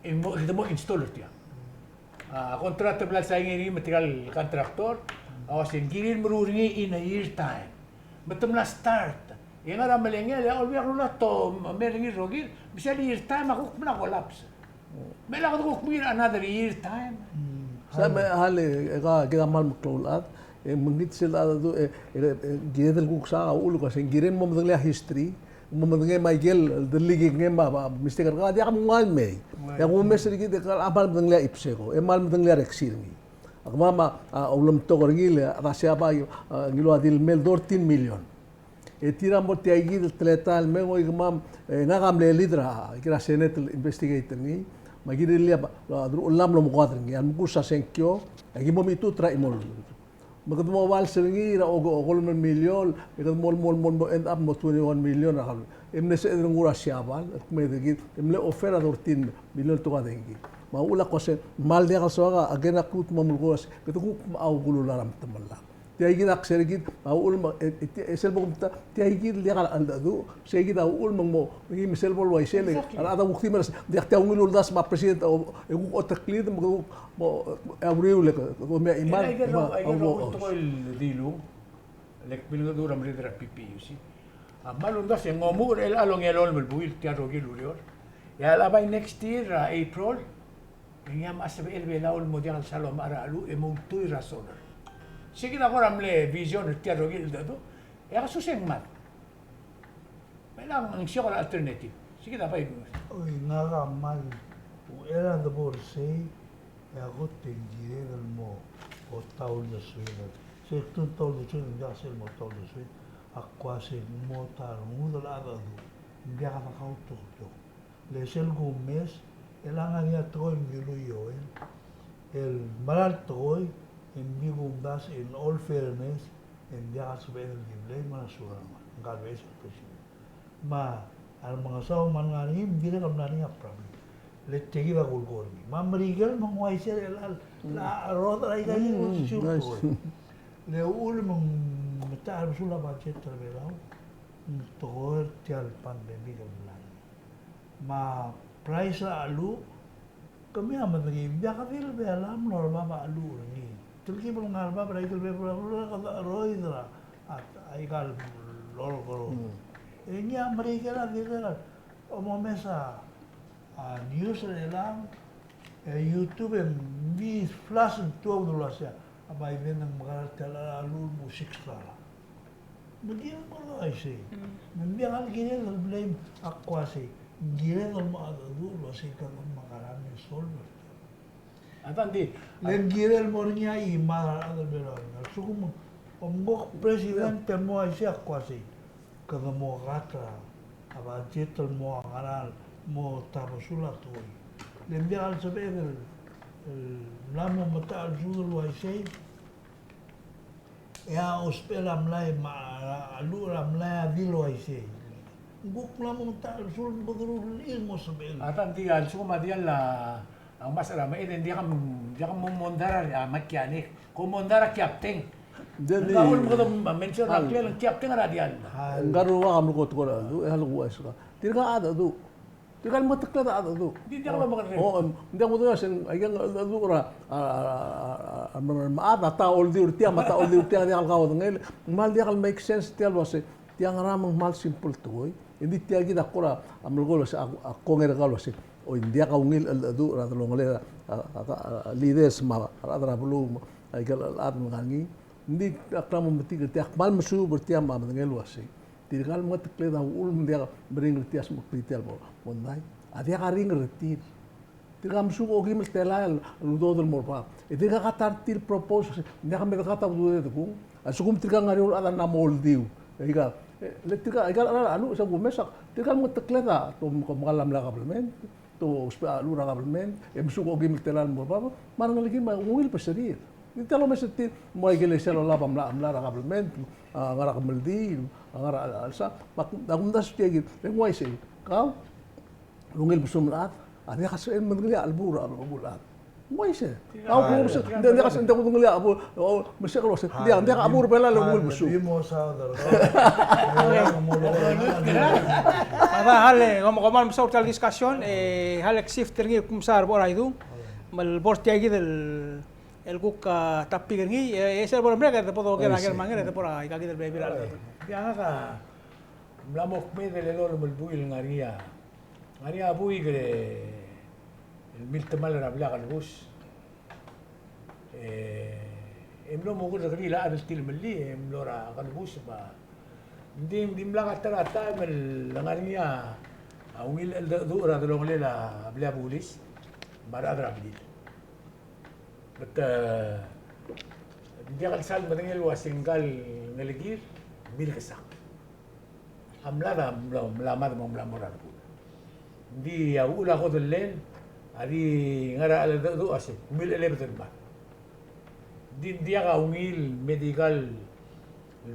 e mo, kede mo install er tiang. A, contract el bla sign er ngii me tirka el contractor, a uase ng kirir el meruul er ngii in a year time. Me te mla start. E ngar er a melengel, e a Olbiil er a Kelulau a tomall er ngii el rokir, me sel year time a kuk mla collapse. Me lak de kuk mei er a another year time. Sa me hale, e ka, kede kmal meklou el chad, e mekngit sel chad, e, e, e, kired el kuk sa uchul el kmo se ng kirem mo medengelii a history, mo medengei me aike el delikik ngii me a, me a mistake er kau, diak mnguu el mei. E a kumes er kid e kmal medengelii a IPSECO, e kmal medengelii a reksi er ngii. A kemam a, a, ulemtok er ngii el, a, Siabal, a, ngiluu a di el mei el thirteen million. E tir a mo tia kid el teletael el mei, ngoi kemam, e, ngak a mle lead er a, kid er a Senate el investigate er ngii, me a kirir el, a, deruchall el mlo mekoad er ngii, a lmukus a sengkio, e aki mo mechitechut er a chimo el. Me kede mo vals er ngii er a oke, okolem el million, e kede mo, mo, mo, mo end up mo twenty-one million er a kall. E mle sebeched el nguu er a Siabal, el kmeed er kid, e mle offer a thirteen million el tekoi a dengki. Me a uchul a kmo se, kmal diak el soak a, a kena kuk mo melekoi el uase, kede kuk mo oukulular a metemellak. Tia kid a kser kid, a uchul me, e, e, e sel bo kumta, tia kid el diak a cheldecheduch, sei kid a uchul me ng mo, ngii me sel bo el uaisei, a rechad a kuk di mera, diak tia ungil uldasu me a president, e kuk oteklid, me kuk mo, e a uriul e kuk mo mei a chimal, me a, a, tekoi el dilu, le kmil ngedecheduch er a merreder er a PPUC. A kmal uldasu e ng omuchel er chelecha el ongelolem el buil tia el rokir el ureor. E a chelecha bai next year er a April, e ngii a mla sebechel Belau el mo diak el sal omechar a cheluch e mo ultuil er a solar. Sei kid a kora mle vision er tia el rokir el cheldecheduch. E a kesus e ng mad. Me ng siok er a alternative. Sei kid a bai. Oi, ngak a kmal uchei er a debo er sei, e a kot e ng kired el mo, o, ta uldesuir. Se kuk ta uldesuir, ng diak sel mo ta uldesuir. A kuk uase ng mo ta rengud el cheldecheduch. Ng diak a dekautokiok. Le sel kumes, e le ngar er ngii a tekoi el mkiluioi. El mera el tekoi, e ng di kumdasu in all fairness, e ng diak a sebeched el di blame er a Suarangel, ngka el beches el president. Me a remengesau me a lengar er ngii, me ng dirrek el mla er ngii a problem. Le tia kid a kulekoi er ngii. Me a Merikel me ng uaisei er chelecha el, a rodech er aika el tekoi. Le uchul me ng metacherbesul a budget er a Belau, ng tekoi er tia el pandemic el mla er ngii. Me a price er a cheluch, Kemiu a medengei, ng diak di el Belau el mlo er a bab a cheluch er ngii. Telkib el ngar er a bab er a ikel bebul a cheroid er a, a, a ikal lolekoi. E ngii a Merikel a dirrek el omomes a, a news er chelechang, e YouTube e ng di flash el tuobed el uasei a Biden a ng mekerang er tia el cheluch el mo six dollar. Me ng di el mo er a uaisei. Me ng diak el kired el blame a kmo uasei. Ng kired el mo mengedecheduch el uasei kede mekerang e solve er tia. A ta ng di. Le ng kired el mo er ngii a chimad a rechad er a Belau. A lsekum, omko president el mo uaisei a kmo uasei. Kede mo cut a budget el mo ngar er a, mo tabesul a tekoi. Le ng diak el sebeched el, el mla mo metechelsudel el uaisei. E a ousbechel a mlai me a, a cheluch er a mlai a di el uaisei. Ng kuk mla mo metechelsudel el bo derullii el mo sebechel. A ta ng di a lsekum a diall a, a ngmasech er a meched e ng diak, diak mo mondai er a mechanic. Ko mondai er a captain. Ng di, ng kau el mo kede mention er a ngklel, captain er a diall. Ng kau el ua kam leko tekoi er a cheldecheduch, e a leko uaisei. Tirka a cheldecheduch. Tirka el mengetekled a cheldecheduch. Di diak el mengetekled. O, em, ng diak el mengetekled, aike el cheldecheduch er a, a, a, a, a, a, a, ta oldiu er tia, me a ta oldiu er tia, diak el kaudengei, me ng diak el make sense tia el uasei, tia ngera me ng kmal simple tekoi. Ng di tia kid a kora, a melekoi el uasei, a, a kongei er kau el uasei. Oi, ng diak a ungil el cheldecheduch er a delongelel a, a, a, a, leaders me a, a rechad er a beluu, me aike el chad el ngar er ngii. Ng di ak kmal mo metik er tia, kmal mesuub er tia me a medengei el uasei. Tirka el mengetekled a uchul me ng diak meringel er tia el smecheklii tia el mo, mondai. A diak a ringel er tir. Tirka a mesuk a okeim el telael el udoud el mo er bab. E tirka a ta er tir el propose, ng diak me de cut a udoud e dekung. A lsekum tirka a ngar er eou el chad a mla mo oldiu. E ika, e, le tirka, aika el cheral a cheluch, se kumes a, tirka el mengetekled a, te kom, kom kall a mla government. Te ousbech a cheluch er a government, e mesuk a okeim el telael el mo er bab, me a rengelekem a ungil beserir. Ng di tia el omes er tir, mo ikelesia el olab a mla, mla er a government, a ngar er a kemeldiil, a ngar er a chelsang, me a kumdasu tia kid, e ng uaisei, kau, el ungil besul el chad, a diak a sebechel el medengelii a chelebuul er a chad. Ng uaisei. Kau, kau, ng diak, ng diak, ng diak kudengelii a chelebuul, o, me se kau el uasei, ng diak, ng diak a chelebuul er a Belau el ungil besul. A da, hale, kom, kom kmal mesaul tia el discussion, e, hale, shift er ngii el kmo sa er a bo er a idung, me le bo er tia kid el, el kuk, a, topic er ngii, e, e sel bo lemeriak, e de bo doker a ker me a nger, e de bo er a ika kid el bebil a. Ia, ngak a mla mo kmeed el elolem el buil el ngar er ngii a, ngar er ngii a buik el miltemall er a blil a kelebus. E, e mlo mo oker er ngii el chad el tilemellii, e mlo er a kelebus me a. Ng di, ng dimlak a ta er a taem el ngar er ngii a ungil cheldecheduch er a delongelel a blil a bulis me a rechad er a blil. But, e, ng diak el sal medengei el uasei ngka el ngelekir, milkesakl. A mlad a mla, mla mad me ng mla mo er a rubekul. Ng di a uchul a kodellel a di ngar er a cheldecheduch a se, milchelebed el mad. Ng di ng diak a ungil medical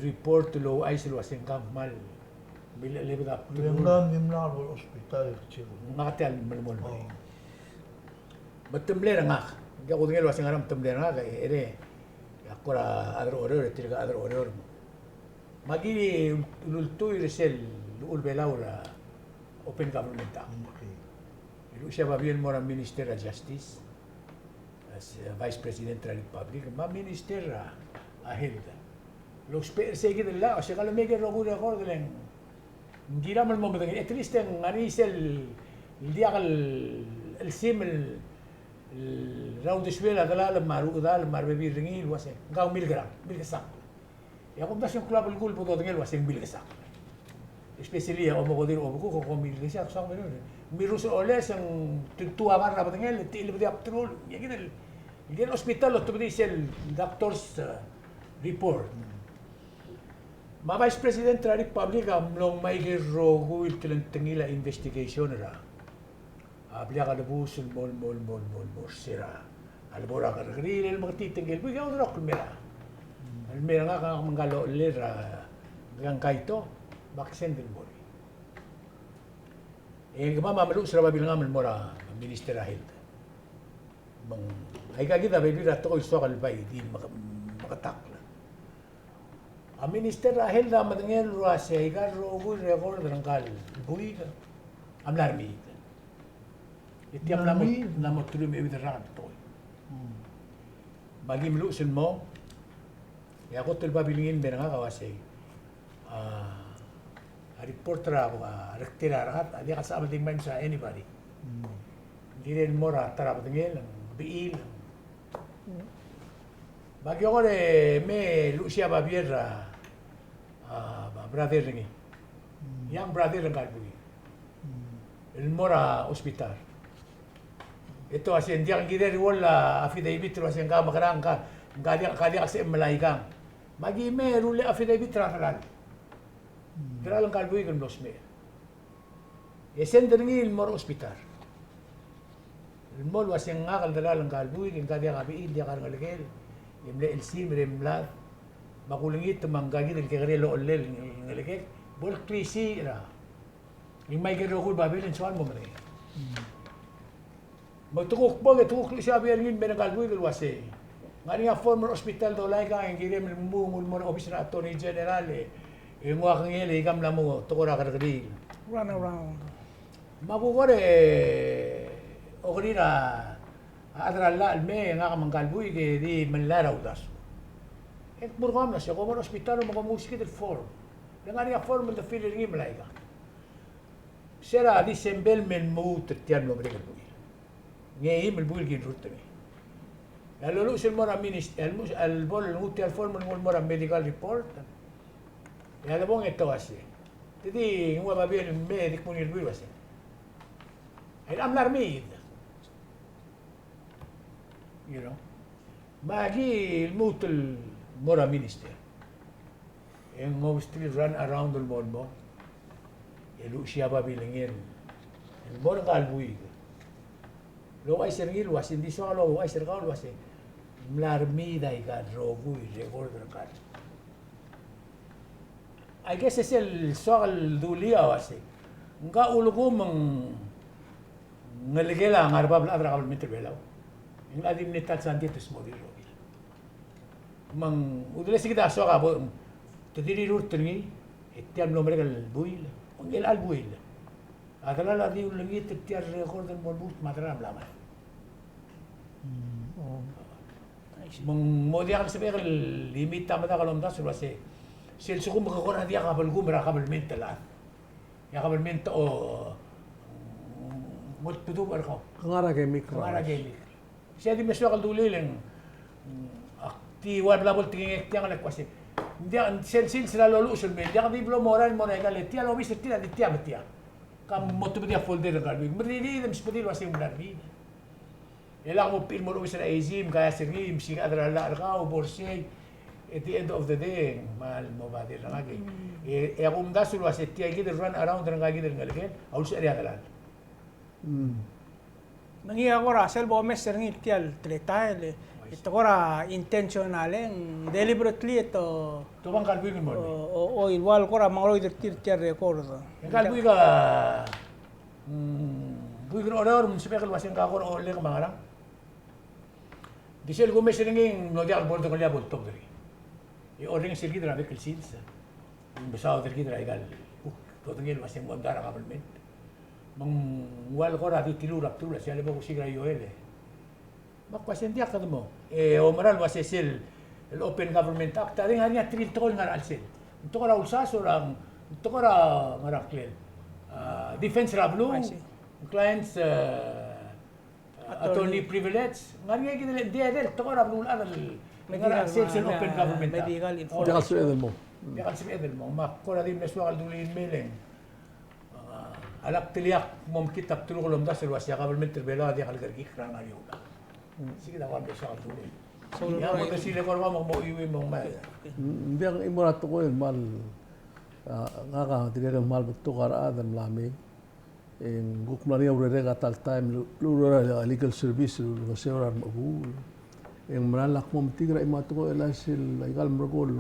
report el ouchais el uasei ngka ng kmal milchelebed a bdelul. Ngak a tia el melemolem. Me te mle er ngak, ng diak kudengei el uasei ngera me te mle er ngak, e, e, a kora chad er a Oreor, e tirka chad er a Oreor. Me aki ultuil er sel llechul Belau er a Open Government Act. Okay. E luchesii a babier el mo er a Minister er a Justice, a se, Vice President er a Republic, me a Minister er a, a Health. Lousbech er sei kid el llach, se ka lemei e ke rokui el record el ng kiram el mo medengei, at least e ng ngar er ngii sel diak el, el sim el, el round the swell a delal me a rechedal me a rebebil er ngii el uasei, ngka ng milkerang, milkesakl. E a kumdasu e ng klou a belkul el bo dodengei el uasei ng milkesakl. Especially a omekodir a obekuk, ko milkesakl, soak el, mirruul a oles e ng tutu a ngar er a bedengel, e te ilebedii a bdelul, e kid el, kid el hospital a otebedii sel doctor's, e, report. Me a Vice President er a Republic a mlo ngmai aike el rokui el telengtengil a investigation er a a blil a kelebus el mo, el mo, el mo, el mo, el mo er se er a lebo er a kerrekeriil el meketitengkel buik e a uderokl el mei er a, el mei er ngak, ngak me ngka el ochellel er a, ngka el Kaito, me ak send el mo er ngii. E kemam a meluches er a babilngam el mo er a Minister er a Health. Me ng aika kid a bebil er a tekoi el soak el bai di meke-, meketakl. A Minister er a Health a medengei el uasei aika el rokui el record er ngka el buik a mla er a Merikel. E tia mla mo, mla mo teruich me a euid el rak el tekoi. Me aki meluches el mo, e a kot el babilngel el mei er ngak a uasei, a, a report er a, a, rektel a rechad a diak el sebecham el di maimes a anybody. Ng kirel el mo er a ta er a bedengel, ng bechil. Me aki kora mei e luchesii a babier er a, a, brother er ngii. Young brother er ngka el buik el mo er a hospital. E te uasei ng diak, ng kirel el rullii a affidavit el uasei ngka a mekerang, ngka, ngka diak, ngka diak el sebechem el melai aikang. Me aki mei e rullii a affidavit er a delal. Delal ngka el buik el mlo smecher. E send er ngii el mo er a hospital. El mo el uasei ngak el delal ngka el buik, e ngka diak a bechil, diak a rengelekel, e mle chelsimer e mlad. Me a kulengit me ngka kid el kekerei el ochellel el ngelekel, bo el klisiich er a. Ng mei ikel rokui el babier e ng soal mo merek. Me te kuk bo, e te kuk luchesii a babier er ngii el mei er ngka el buik el uasei, ng ngar er ngii a former hospital dolai aikang, e ng kirem el mo, mo er a obis er a Attorney General, e, e nguu a kengel e ika mla mo tekoi er a kerrekeriil. Run around. Me a kuk kora, e, okerir a, a chad er a llach el mei, e ngak me ngka el buik e di melai er a uldasu. E kmo er kau, me se kom mo er a hospital me kom nguu se kid el form. Le ngar er ngii a form el de fill er ngii el melai aikang. Se er a December el me lmuut er tia el mlo merek el buil. Ngeim el buil ki nrurt er ngii. E a loluches el mo er a minis-, el mo-, el bo el nguu tia el form el mo er a medical report. E a debong e te uasei, te di nguu a babier el mei e di kmo er ngii el buil el uasei, a mla er mid. You know? Me aki lmuut el mo er a minister. E ng obviously run around el mo el mo. E luchesii a babilngel el mo er ngka el buik. Louchais er ngii el uasei, ng di soak el louchais er kau el uasei, ng mla er mid aika el rokui el record er ngka el. I guess e sel soak el dulii a uasei, ngka a ulekum ng ngelekel a ngar er bab el chad er a kabelment er a Belau. E ng di mle ta el sandei e te smodii el rokir. Me ng udelesii kid a soak a bo, te di rirurt er ngii, e tia el mlo merek el buil, ng chelecha el buil. A delal a di ulengit er tia el record el mo lmuut me a delal a mla mad. Mm, oh. Me ng mo diak el sebechek el imiit a medakl el omdasu el uasei, sel lsekum ke kora diak a belkum er a kabelment el chad. E a kabelment a, o, mo tbedubech er kau. Ke ngar er a kemikl. Ke ngar er a kemikl. Sei a di me soak el dulii e ng, ak di ua bla bo el tekingek tiang el kmo uasei, ng diak, sel sils er a loluches el mei, ng diak di blo morael el mo er aika el, tia el obis er tir a di tia me tia. Ka mo tebedii a folder er ngka el buik. Me rirellii e msubedii el uasei ng mla er ngii. E lak mo bechil el mo er a obis er a AG, mkaias er ngii, msiik a chad er a llach er kau, bo er sei. At the end of the day, ng kmal mo bother er ngak e. E, e a kumdasu el uasei tia kid el run around er ngka kid el ngelekel a ulsecherii a delal. Mm. Me ngii a kora sel bo omes er ngii tia el teletael, e te kora intentional e ng deliberately e te, te obang ngka el buik el mo. O, o, o, el ua el kora mengeroid er tir tia el record. E ngka el buik a, mm, buik er a Oreor, me ng sebechek el uasei ngka kora olek me a ngerang. Di sel kumes er ngii e ng mlo diak el bo el dengelii a bo el tobed er ngii. E orrenges er kid er a bek el sils. Ng mesaod er kid er aika el, uh, dodengei el uasei ng mondai er a kabelment. Me ng ua el kora di tiluu er a bdelul, sei a lebo kusiik er a Ioel e. Me ak uasei ng diak kede mo. E oumera el uasei sel, el Open Government Act, a di ngar er ngii a terir el tekoi el ngar er a chelsel. Ng tekoi er a ulsasu er a, ng tekoi er a ngar er a ngklel. A, defense er a beluu, I see. Clients, e, attorney privilege, ngar er ngii kid el, ng di edei el tekoi er a beluulechad el ngar er a sel, sel open government. Medical information. Diak el sebeched el mo. Diak el sebeched el mo. Me ak kora di mle soak el dulii el mei e ng, a, a lak teliak mo mekngit a bdeluk el omdasu el uasei a kabelment er a Belau a diak el kerekikl er a ngar er eou el chad. Sei kid a kora mle soak el dulii. Ia, mo dosiik el kora mo, mo chuiuii me ng mei. Ng diak, ng mo er a tekoi el kmal, a, ngak a dirrek el kmal betok a rechad el mla mei. E ng kuk mla er ngii a urerek a ta el taem el, el oureor er a legal service el olengeseu er a remechebuul. E ng mera el ak mo metik er a chimo el tekoi el chelsel aika el merekong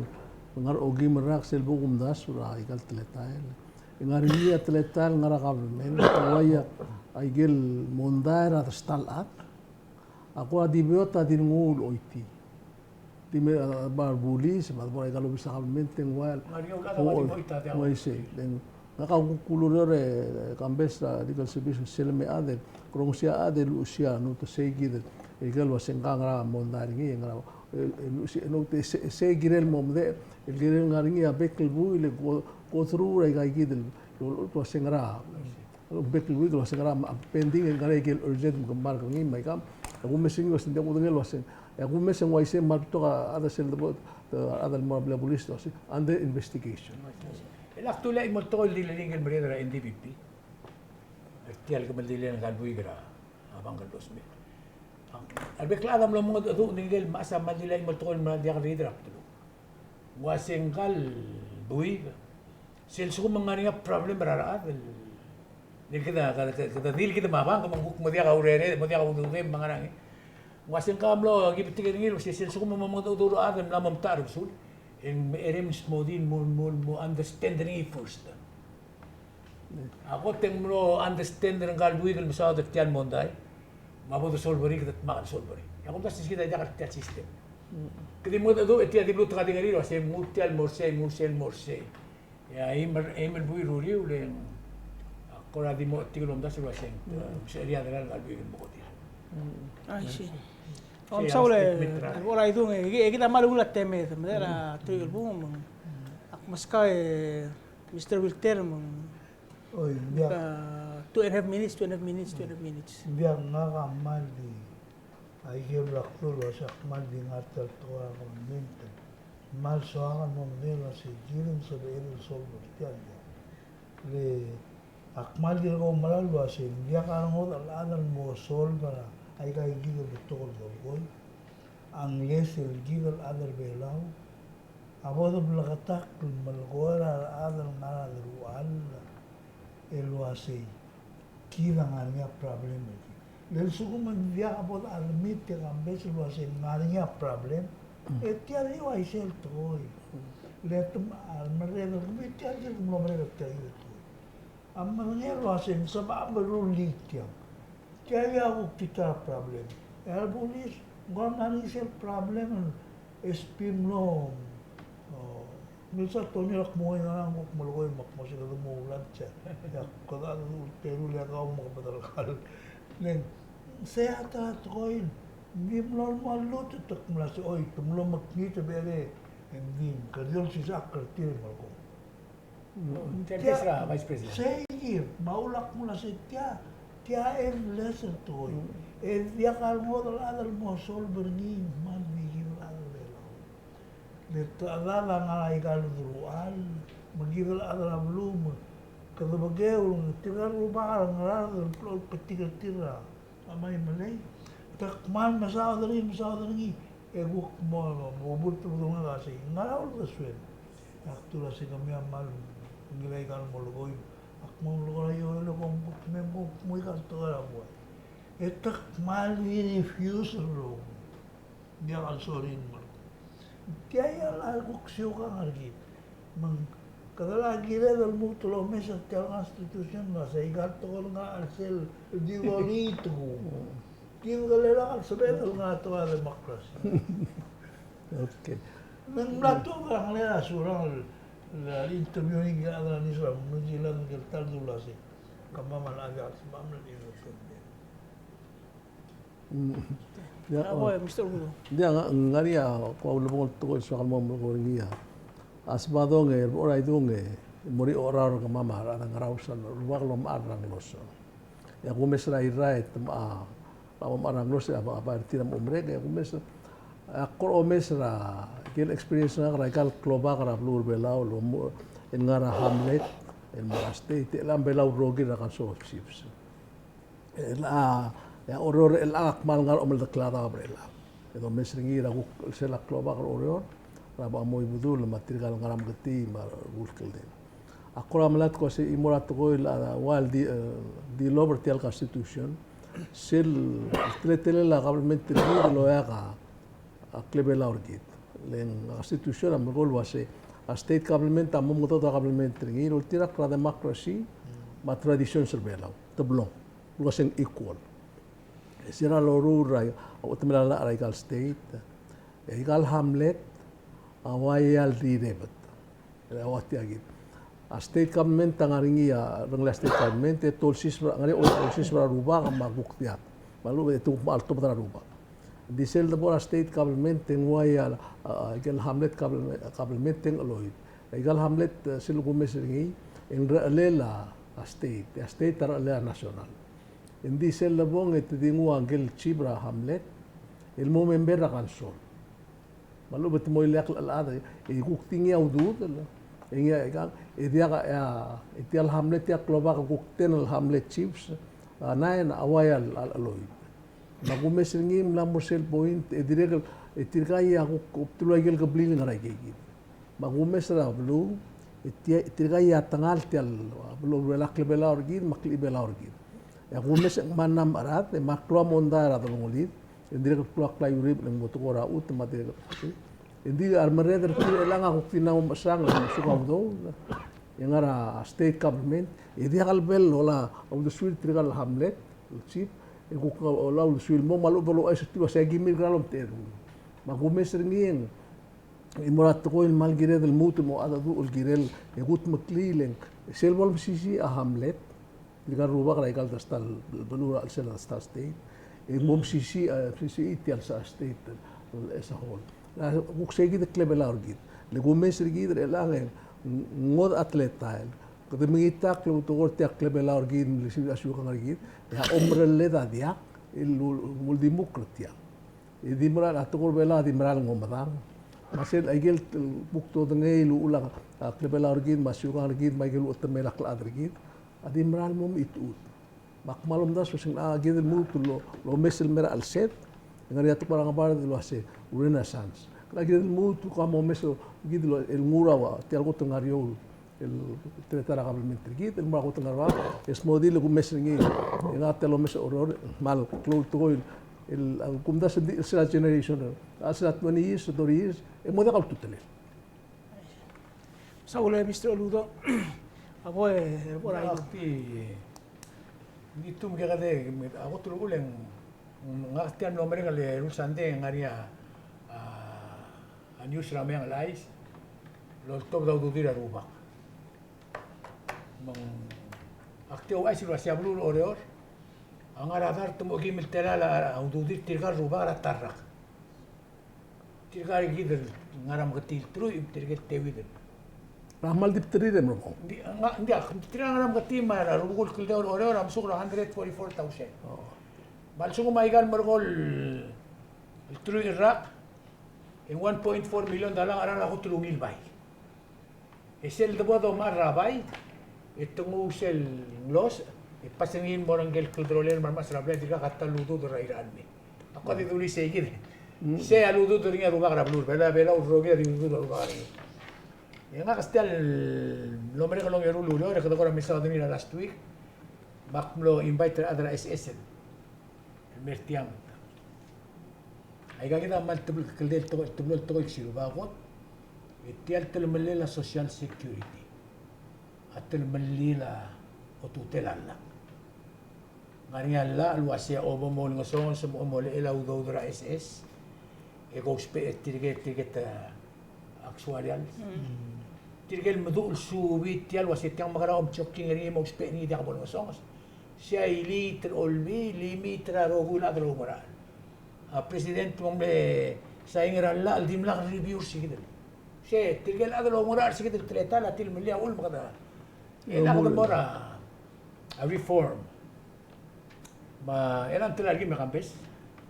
el ngar er a okeim el rak sel bo kumdasu er aika el teletael. E ng ngar er ngii a teletael el ngar er a government, ng uaia aike el mondai er a ta el chad. A kora di beot a di nguu el choitii. Di me, a, bo er a bulis, me a bo er aika el obis er a kabelment e ng ua el. Ng uaisei, e ng Ngak a kuk ulureor e, e, kambes er a legal service sel me a chad, e, krongesii a chad el luchesii a note, sei kid el, el kel uasei ngka ngera mondai er ngii, ngera, e, e, luchesii, e, note, sei, sei kirel mo medechel, el kirel ngar er ngii a bek el buil, el go, go through er aika kid el, el, el uasei ngera, bek el buil el uasei ngera, a pending el ngar er ngii el urgent me ke mark er ngii me aikang, e kumes er ngii uasei ng diak kudengei el uasei, e kumes e ng uaisei me a rebetok a chad sel debo, a chad el mo er a blil a bulis el uasei, under investigation. El ak dulii a chimo el tekoi el di le ngii el meried er a N D P P. Er tia el kemeldiil er ngka el buik er a bank el dos mil. A rebek el chad a mlo mengedecheduch ngike el mechas a kmal dulii a chimo el tekoi el mla diak riid er a bdeluk. Ng uasei ngka el buik, sel lsekum ng ngar er ngii a problem er a rechad el, el kede, kede, kede deal kid me a bank, me ng kuk mo diak a urerel, mo diak a ududem me a ngerang. Ng uasei ngka a mlo ki betik er ngii el uasei sel lsekum me ng mo mengedecheduch a rechad el mla mo mtechar er a besul, e ng, e ng mo di el mo, mo, mo understand er ngii first. A kot e ng mlo understand er ngka el buik el mesaod er tia el mondai, me a bo de solve er ngii, kede dmak el solve er ngii. E a kumdasu e se kid a diak er tia el system. Kede di mengedecheduch e tia di blutek a di ngar er ngii el uasei ng nguu tia el mo er sei, nguu sel mo er sei. E a eim el, eim el buil er uriul e ng, a kora di mo chetik el omdasu el uasei ng, e, msecherii a delal ngka el buik el mo ko tir. I see. Sei a last statement er a. Ora idung e, e kid a kmal ungil a temed, me er a teruich el bung, me ng, ak meskau e, Mister Wilter, me ng, oi, ng diak, a, two and a half minutes, two and a half minutes, two and a half minutes. Ng diak, ngak a kmal di, aike el bla kdu el uasei ak kmal di ngar tia el tekoi er a government. Kmal soak el mo medengei el uasei kid ng sebechel el solve er tia el diak. Le ak kmal di er a oumera el uasei ng diak a rengodech el chad el mo solve er aika kid el betok el dolekoi. Unless el kid el chad er a Belau a bo de bleketakl el melekoi er a rechad el ngar er a deruchall el uasei kid a ngar er ngii a problem er kid. Le lsekum ng diak bo de admit e kambes el uasei ng ngar er ngii a problem, e tia di uaisei el tekoi. Le te, a, merreder, e tia di mlo merreder er tia el tekoi. A medengei el uasei ng sebechel a meruul er tiang. Tia a kuk tia el problem. E a rebulis, ng kora mla er ngii sel problem el S P mlo, o, milsa Tony, ak mo ua ngerang, kuk melekoi me ak mo se kede mo lunch. E ak kede ulteru el kau me ke bederkal. Le ng sei a ta el tekoi el di mlo mo lmuut e te kmo mla se, oi, te mlo mekngit e bere, e ng di, kede di olsisechakl er tir el melekoi. Tia, tia, Vice President. Sei kid, me a ulak mla se tia, tia a endless el tekoi. E diak a rengodech el chad el mo solve er ngii, me ng di kid el chad er a Belau. Le te chedal a ngar er aika el deruchall, me kid el chad er a beluu, me kede bekeu, tirka el rubak er a Ngaraard el blechoel betik er tir a a Maimelei. Te kmal mesaod er ngii, mesaod er ngii. E kuk mo, mo, mo bult el bedengel a sei. Ngera uldesuel? Ak dul a sei kemiu a kmal ngilai aika el molekoi. Ak mo melekoi er a ioel e kom kuk me, mo, mo ika el tekoi er a buai. E te kmal di refuse el rokui. Diak el sorir el melekoi. Tia a kuk siukang er kid. Me ng kede a kired el lmuut el omes er tia el constitution el uasei aika el tekoi el ngar er sel di dolii tekoi. Kid a lak el sebeched el ngar er a tekoi er a democracy. Okay. Me ng mla tuobed er a ngar er a Surangel el, el interview er ngii a chad er a news er a New Zealand el ta el dul uasei kemam a locha diak el sebecham el independent. Mm. Ia, a bo, o, Mister Udo. Ia, ng ngar er ngii a kuk ulebongel el tekoi el soak el mo melekoi er ngii a. A Sebadong e, er a Idung e, mo er ngii a ocherau er kemam a rechad er a Ngaraus el rubak el omechar er a Nglosio. E a kumes er a Irrai e te mla, a, omechar er a Nglosio, a, a, bai er tir a mo merek, e a kumes, a, kora omes er a, ikel experience er ngak er aika el klobak er a beluu er a Belau, el mo, el ngar er a hamlet, el mo er a state, e chelechang Belau el rokir er a Council of Chiefs. E a, e a Oreor er chelechang a kmal ngar er a omeldekladaob er chelechang. E domes er ngii er a kuk sel klobak er a Oreor, er a Bechemoi Bedul, me tirka el ngar er a Meketii, me a Rulkeldel. A kora melatk el kmo se chimo er a tekoi el, a, ua el di, e, di lob er tia el constitution, sel teletelel a government er kid el oeak a, a klebelau er kid. Le ng a constitution a melekoi el uasei a state government a mo mengedecheduch a government er ngii el oltirakl er a democracy me a traditions er a Belau. Te blong. Uasei ng equal. E se er a loruul er a, a uchetemel a llach er aika el state, e aika el hamlet a ua ia el rirebet. E a ua tia kid. A state government a ngar er ngii a, rengelel a state government, e te olsiseb er a, ngar er ngii a olsiseb er a rubak me a kuk diak. Me a lechub e te kuk mo altobed er a rubak. Ng di sel debo er a state government e ng uai a, a, ikel hamlet government, government e ng cheloit. Ikel hamlet, e, sel kumes er ngii, e ng rechelel a, a state, a state a rechelel a national. Ng di sel lebong e te di nguu a ngkel chief er a hamlet el mo member er a council. Me a lechub e te mo ileakl el chad, e kuk di ngii a udoud el, e ngii a, e kang, e diak a, e tia el hamlet, tia el klobak a kuk ten el hamlet chiefs, a nine a uai a, a cheloit. Me a kumes er ngii e ng mla mo er sel point, e dirrek el, e tirka a kuk, kuk obtelul a ikel kebliil el ngar er a ikeikid. Me a kumes er a beluu, e tia, tirka a tengal tia el, a beluu er a Klebelau er kid, me a Klebelau er kid. E a kumes e ng mla mo er a, e me a klou a mondai er a delongelid, e ng dirrek el klou a klaiuereeb el mo tekoi er a chutem me a dirrek el, e ng di a remerreder er tir er chelechang a kuk di mla mo mechesang el mesuk a udoud. E ngar er a state government, e diak el bel ola uldesuir tirka el hamlet, el chief, e kuk ola uldesuir el mong me a lechub e louchais er tir el uasei aki mirkera el omtechei. Me a kumes er ngii e ng e mo er a tekoi el kmal kired el lmuut el mo mengedecheduch el kirel e kudmeklii el, sel bo lemesisiich a hamlet, tirka el rubak er aika el ta el beluu er a chelsel a ta el state, e mo mesisiich, e, mesisiich tia el ta el state as a whole. A kuk sei kid el klebelau er kid. Le kumes er kid er chelechang e ng ngodech a teletael. Kede mengitakl el outekoi er tia el klebelau er kid, me le siukang er kid, e a omerelled a diak, el uldimukl er tiang. E di mera el tekoi er a Belau a di mera el ngomedang. Me sel aikel kuk dodengei el uchul a klebelau er kid, me a siukang er kid, me aikel uchetemel a klechad er kid, a di mera el mo mechitechut. Me ak kmal omdasu el uasei ng kid el lmuut el lo, lomes el mera el set, e ng ngar er ngii a tekoi er a ngebard el uasei renaissance. Ng kid el lmuut el kuk mo omes kid el nguu er a ua, tia el kot el ngar er eou el teletael er a kabelment er kid, el mo er a kot el ngar er a, e smodii el kumes er ngii, e ngak a tia el omes er a Oreor, kmal klou el tekoi el, el, a kumdasu e ng di, sel a generation, a sel a twenty years, thirty years, e mo diak a ultutelel. Saul e Mister Oludo, a bo e, e bo er a. Ak di, di tum ke kede, a kot el uchul e ng, ngak tia el mlo merek el, el sandei, ngar er ngii a, a, a news er a Meang el Chais, el oltobed a ududir a rubak. Me ng, ak di ouchais el uasei a beluu er a Oreor a ngar er a dart me a okeim el telael a ududir tirka el rubak er a ta el rak. Tirka er kid el ngar er a meketii el teruich, tirke el teuid el. Er a kmal di bderir e mlo. Ng di, ng di, tirka el ngar er a meketii me a rubekul kldei er a Oreor a mesuk er a hundred forty-four thousand. Oh. Me a lsekum aika el merekong el teruich el rak, e ng one point four million dollar a ngar er a kot el ungil bai. E sel debo domar er a bai, e te nguu sel ngloss, e pass er ngii el mo er ngike el kldrolel me a remas er a blai, e dirkak a ta el udoud er a irechar el mei. Ak di dulii sei kid. Mm. Sei a ludud er ngii a rubak er a beluu er a Belau, Belau el rokir a di udud a rubak er ngii. E ngak a stia el mlo merek el ongeru el ureor, e kede kora mesaod er ngii er a last week, me ak mlo invite er a chad er a S S N el mer tiang. Aika kid a kmal teblo el tekoi, teblo el tekoi el ksiru a kot, e tia el telemellel a Social Security a telemellel a otutel a llach. Ng ngar er ngii a llach el uasei a bo mo olengesonges me a bo mo olechel a udoud er a S S, e kousbech er tirke, tirke el actuarials. Mm. Tirke el meduch el suub tia el uasei tiang me kede omchoking er ngii me ousbech er ngii e diak bo olengesonges. Sei a elite er a Olbiil, elite er a rokui el chad el oungerachel. A president me ng mle sain er a llach el dimlak review er se kid el. Sei, tirke el chad el oungerachel er se kid el teletael a telemellii a uchul me kede, e ng kede mo er a reform. Me a, e ng tela el kim e kambes?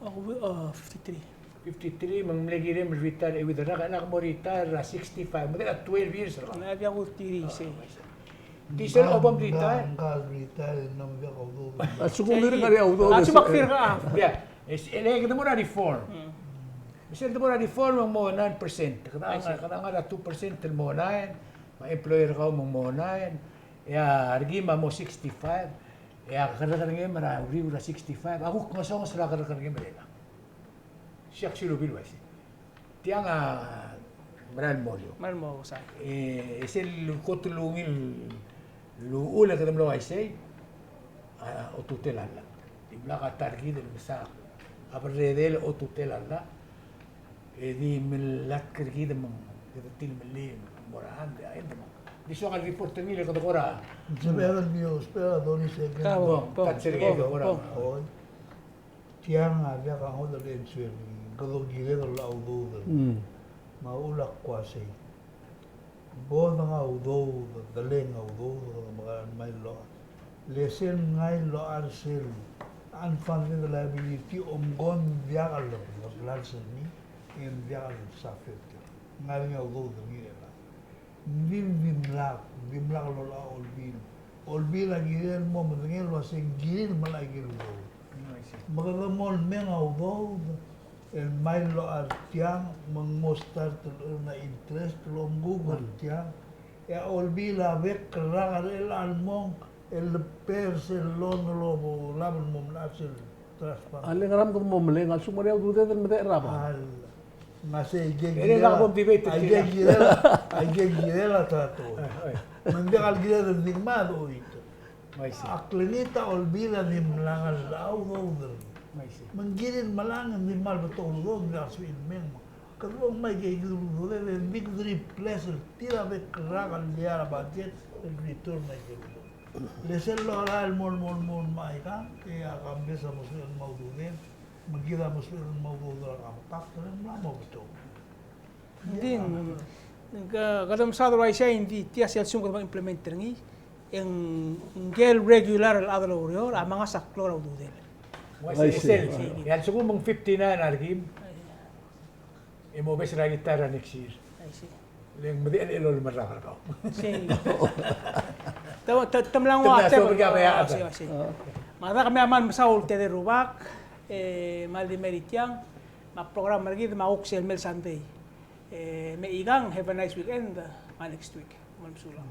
Oh, uh, fifty-three. Fifty-three, me ng mle kirem el retire e uid el rak, e ng mo retire er a sixty-five, me ng twelve years er kau. Ng diak a ultuil sei. Di sel obom retire. Ng retire, ng diak a udoud. A lsekum ng ngar er a udoud. A lsekum ak fir ka. Yeah. E le kede mo er a reform. Mm. Me sel de mo er a reform me ng mo nine percent. Kede ngar, kede ngar er a two percent el mo nine, me a employer er kau me ng mo nine, e a rekim a mo sixty-five, e a kerrekerngem er a uriul er a sixty-five, a kuk ngesonges er a kerrekerngem er chelechang. Sei a ksilubii el uaisei. Tiang a mera el mo er eou. Mera el mo, sa. E, e sel kot el ungil el uchul e kede mlo uaisei, a, otutel a llach. Dimlak a ta er kid el mesa a berredel otutel a llach. E di melatk er kid me ng kede telemellii el mo er a hand, e a end me ng Di soak el report er ngii e le kede kora. Sebechel el di ousbech a Doris e ke. Ka, bong, bong, bong, bong. Oi. Tiang a diak a ngodech el answer er ngii, kede kired el udoud. Mm. Me a uchul a kuk uaisei. Bo denguu a udoud, delenguu a udoud, kede mekera el mei el locha. Le sel ngii el locha er sel unfunded liability, omko ng diak el, el, el sel ngii, e ng diak el suffer. Ngar er ngii a udoud er ngii er chelechang. Ng di, ng dimlak, ng dimlak lolecha a olbiil. Olbiil a kirel el mo medengei el uasei ng kirir el melai a ikel udoud. Me kede mo el meng a udoud el mei el locha er tiang, me ng mo start el earn a interest el omkuk er tiang. E a olbiil a bek el rak er chelechang el mong, el pay er sel loan el obo lab el mo mla er sel trust fund. A le ngera me kede mo meleng a lsekum ng ngar er ngii a ududed el medechel er a bank? Al, ng uaisei, aike el kirel, aike el kirel, aike el kirel a trato. Me ng diak el kired el di mad oit. A klenit a olbiil a dimlak el locha a udoud. Me ng kirir el melai, ng di kmal betok el udoud, ng diak sebechir el meng. Kede bo el mei aike el udoud, e ng di kede replace el tir a bek el rak el diak a budget el return er aike el udoud. Le sel locha el mo, mo, mo, mo aikang, e a Congress a mo sebechel el mo udoud, me kid a mo sebechel el mo udoud er a compact, e ng mla mo betok. Ng di, ng, ke, kede mesaod el uaisei, ng di tia sel lsekum kede mo implement er ngii, e ng, ngike el regular el chad el oureor a mengasech a klou er a ududel. Uaisei, uaisei. E a lsekum ng fifty-nine a rekim, e mo base er a retire er a next year. I see. Le ng medechel el olemolem er kau. Sei. Te, te, te mla nguu a, te mla nguu a, sei, sei. Me a dak me a kmal mesaul el tedei el rubak, e, me a ldi mei er tiang, me a program er kid me a kuk sel mei el Sunday. E, me aikang, have a nice weekend, me a next week. Kmal mesulang.